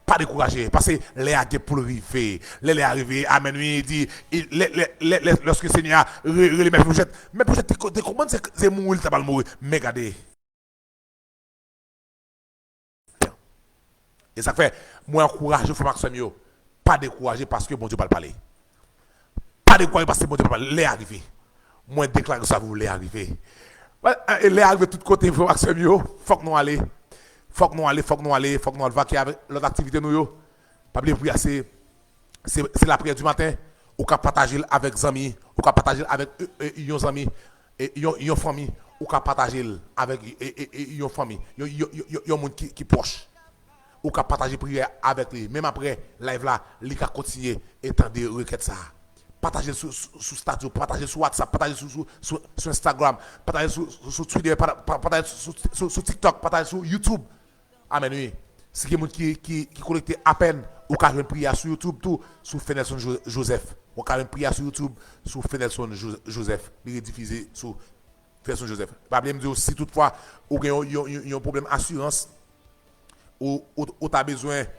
Pa dekouraje. Paske lè a gen pou l rive. Lè, lè a rive. Amèn. Wi, di, lè, lè, lè, lè, lòske Senyè a re-, rele Mèfibochèt. Mèfibochèt te ko-, te konprann se, se mouri li ta pral mouri. Men gade. E sa k fè, mwen ankouraje w, frè m ak sè m yo, pa dekouraje paske Bondye pral pale. Pa dekouraje paske Bondye pral pale. Lè a rive. Mwen deklare sa pou lè a rive. E lè a rive tout kote, frè m ak sè m yo, fòk nou ale. Fòk nou ale, fòk nou ale, fòk nou al vake avèk lòt aktivite nou yo. Pa bliye priyè a se, se, se lapriyè di maten. Ou ka pataje l avèk zanmi, ou ka pataje l avèk, e, e, yon zanmi, e, yon, yon fanmi, ou ka pataje l avèk, e, e, e, yon fanmi, yon, yon, yon, yon, yon moun ki, ki pwòch. Ou ka pataje priyè avèk li. Menm aprè live la, li ka kontinye e tande rekèt sa a. Pataje l sou, sou, sou estati w, pataje l sou WhatsApp, pataje l sou, sou, sou, sou Instagram, pataje l sou, sou, sou Twitter, pata-, pa-, pataje l sou, sou, sou TikTok, pataje l sou YouTube. Amèn, wi. Si gen moun ki, ki, ki konekte apèn, ou ka jwenn priyè a sou YouTube tou, sou Fenelson Jo-, Joseph. Ou ka jwenn priyè a sou YouTube, sou Fenelson Jo-, Joseph. Li redifize sou Fenelson Joseph. Pa bliye m di w, si toutfwa ou gen yon, yon, yon, yon pwoblèm asirans, ou, ou, ou ta bezwen,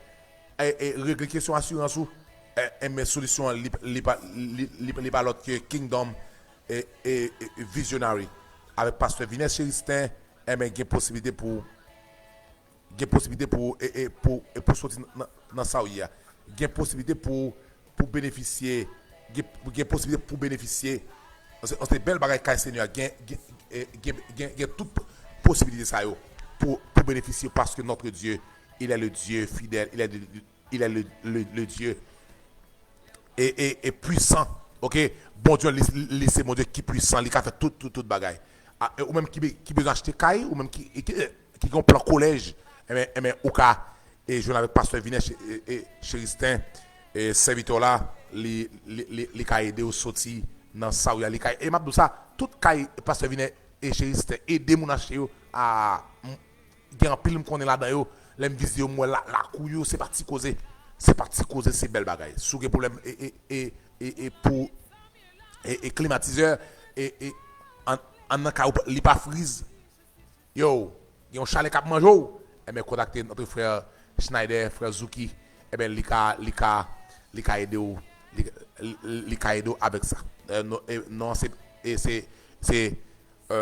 e, e, regle kesyon asirans ou, e, enben solisyon an li, li pa, li, li, li pa lòt ke Kingdom e, e, e, Visionary. Avèk pastè Vinès Chéristin, enben gen posiblite pou gen posiblite pou, e, e, pou, e pou soti nan, nan sa w ye a. Gen posiblite pou, pou benefisye, gen, gen posiblite pou benefisye. Se, se bèl bagay kay Senyè a. Gen, gen, e, gen, gen, gen tout posibilite sa yo pou, pou benefisye paske notre Dieu, il est le Dieu fidèle, il est le, il est le, le, le Dieu e, e, e pwisan. Oke? Bondye, li, li se Bondye ki pwisan, li ka fè tout, tout, tout bagay. A, e ou menm ki, be- ki bezwen achte kay, ou menm ki, ki, ki gen yon plan kolèj, enben, enben, ou ka e jwenn avèk pastè Vinè Che- e, e, Cheristin, e sèvitè w la, li, li, li, li ka ede w soti nan sa w ye a. Li ka, e m ap di w sa, tout kay pastè Vinè e Cheristin ede moun achte yo, a, m- gen anpil m konnen ladan yo, lè m vizite yo, m wè la, lakou yo, se pa ti koze. Se pa ti koze, se bèl bagay. Si w gen pwoblèm e, e, e, e, e pou e, e klimatizè, e, e an, anndan kay ou, li pa friz. Yo, gen yon chalè k ap manje w, enben, kontakte notre frè Schneider, frè Zouki, enben, li ka, li ka, li ka ede w, li, li, li ka ede w avèk sa. E, non, e, non, se, e, se, se, e,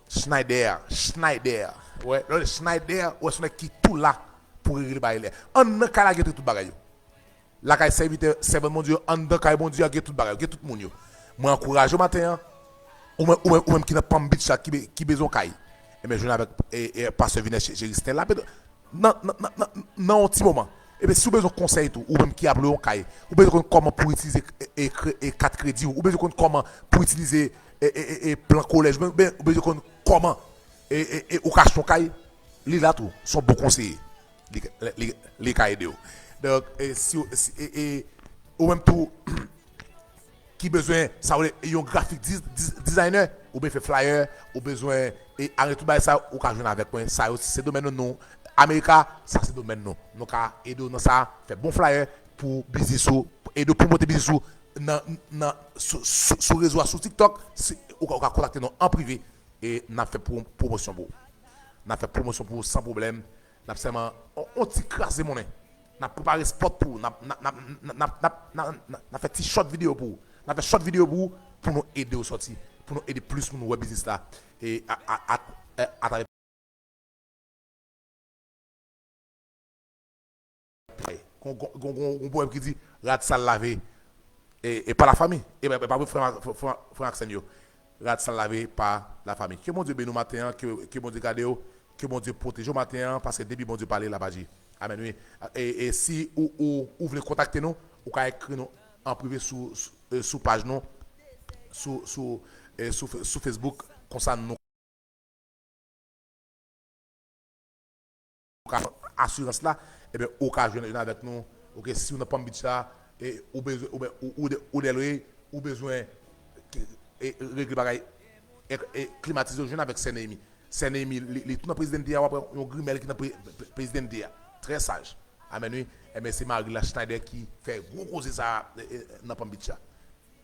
Schneider, Schneider. Wè, lè w di Schneider, wè, se yon nèg ki tou la pou regle bagay la. Anndan kay la gen tout bagay yo. Lakay sèvitè, sèvant Bondye yo, anndan kay Bondye a, gen tout bagay yo, gen tout moun yo. Mwen ankouraje w maten an, ou menm, ou menm, ou menm ki nan Palm Beach la, ki, be- ki bezwen yon kay. Enben, jwenn avèk e, e, pastè Vinè Che- Cheristin la, nan, nan, nan, nan, nan yon ti moman. Ebyen, si w bezwen konsèy tou, ou menm ki ap lwe yon kay, ou bezwen konn kòman pou itilize e, e, kre- e kat kredi w, ou bezwen konn kòman pou itilize e, e, e, e plan kolèj, ou be- ou bezwen konn kòman e, e, e, ou ka achte yon kay, li la tou, se yon bon konseye. Li, li, li ka ede w. Donk, e, si, w- si e, e, ou menm tou, ki bezwen, sa w rele yon grafik dis- dis- designer, ou bezwen fè flyer, ou bezwen e, arete tout bagay sa, ou ka jwenn avèk mwen. Sa yo, se domèn nou, nou, Amerika, sa se domèn nou. Nou ka ede w nan sa, fè bon flyer pou biznis ou, ede w pwomote biznis ou nan, nan, sou, sou, sou rezo a, sou TikTok, si, ou, ka- ou ka kontakte nou an prive e n ap fè pwo- pwomosyon pou ou. N ap fè pwomosyon pou ou san pwoblèm. N ap sèlman, on, on ti kraze monnen. N ap prepare spot pou ou. N ap, n ap, n ap, n ap, n ap, n ap, n ap, n ap fè ti short videyo pou ou. N ap fè short videyo pou ou, pou nou ede w sòti, pou nou ede plis moun wè biznis la. E a, a, a, e, atravè Gon, gon, gon, gon, gon pwovèb ki di, rad sal lave e, e pa lafanmi. E, e pa vre, frè, frè, frè ak sè m yo. Rad sal lave pa lafanmi. Ke Bondye beni w maten an, ke, ke Bondye gade w, ke Bondye pwoteje w maten an, paske depi Bondye pale, l ap aji. Amèn, wi. E, e si ou, ou, ou vle kontakte nou, ou ka ekri nou an prive sou, sou, e, sou paj nou, sou, sou, e, sou, sou Facebook, konsa nou ka asirans la, ebyen, ou ka jwenn, jwenn avèk nou. Oke, si w nan Palm Beach la, e ou bezwen, ou, ou, ou, ou Delray, ou bezwen e, regle bagay, e, e klimatize, w jwenn avèk Sè Neyemi. Sè Neyemi, li, li tou nan Presidente a, w ap wè yon grimèl ki nan pre, pre, Presidente a. Trè saj. Amèn, wi. Ebyen, se mari l la, Schneider, ki fè gwo koze sa a, e, e, nan Palm Beach la.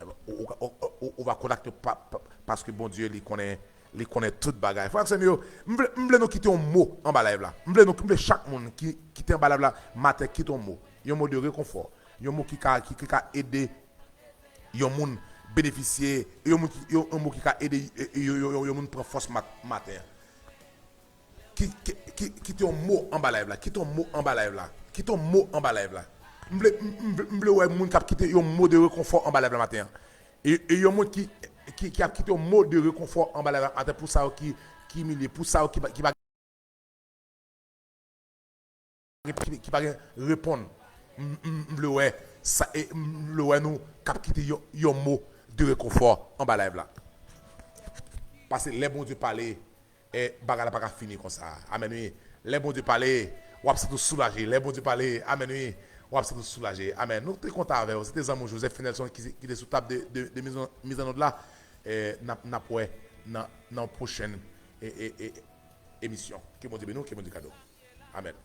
Ou, ou, ou, ou, ou va kontakte pa, pa, paske Bondye, li konnen, li konnen tout bagay. Frè ak sè m yo, m vle, m vle nou kite yon mo anba live la. M vle nou, m vle chak moun ki kite anba live la maten, kite yon mo. Yon mo de rekonfò. Yon mo ki ka, ki, ki ka ede yon moun benefisye. Yon moun ki, yon, yon mo ki ka ede, e, e, yon, yon, yon, yon moun pran fòs mat, maten an. Ki, ki, ki, kite yon mo anba live la. Kite yon mo anba live la. Kite yon mo anba live la. M vle, m, m vle, m vle wè moun k ap kite yon mo de rekonfò anba live la maten an. E, e yon moun ki, ki, ki ap kite yon mo de rekonfò anba live la maten pou sa yo ki, ki imilye, pou sa yo ki pa, ki pa, ki, ki pa gen reponn. M, m, m vle wè sa, e m vle wè nou k ap kite yon, yon mo de rekonfò anba live la. Paske lè Bondye pale, e bagay la pa ka fini konsa. Amèn, wi. Lè Bondye pale, w ap santi w soulaje. Lè Bondye pale, amèn, wi, w ap santi w soulaje. Amèn. Nou te kontan avè w. Se te zanmi w Joseph Finelson ki, ki te sou tab de, de, de miz an, miz an nòd la. E, n ap, n ap wè nan, nan pwochèn, e, e, e, emisyon. Ke Bondye beni w, ke Bondye gade w. Amèn.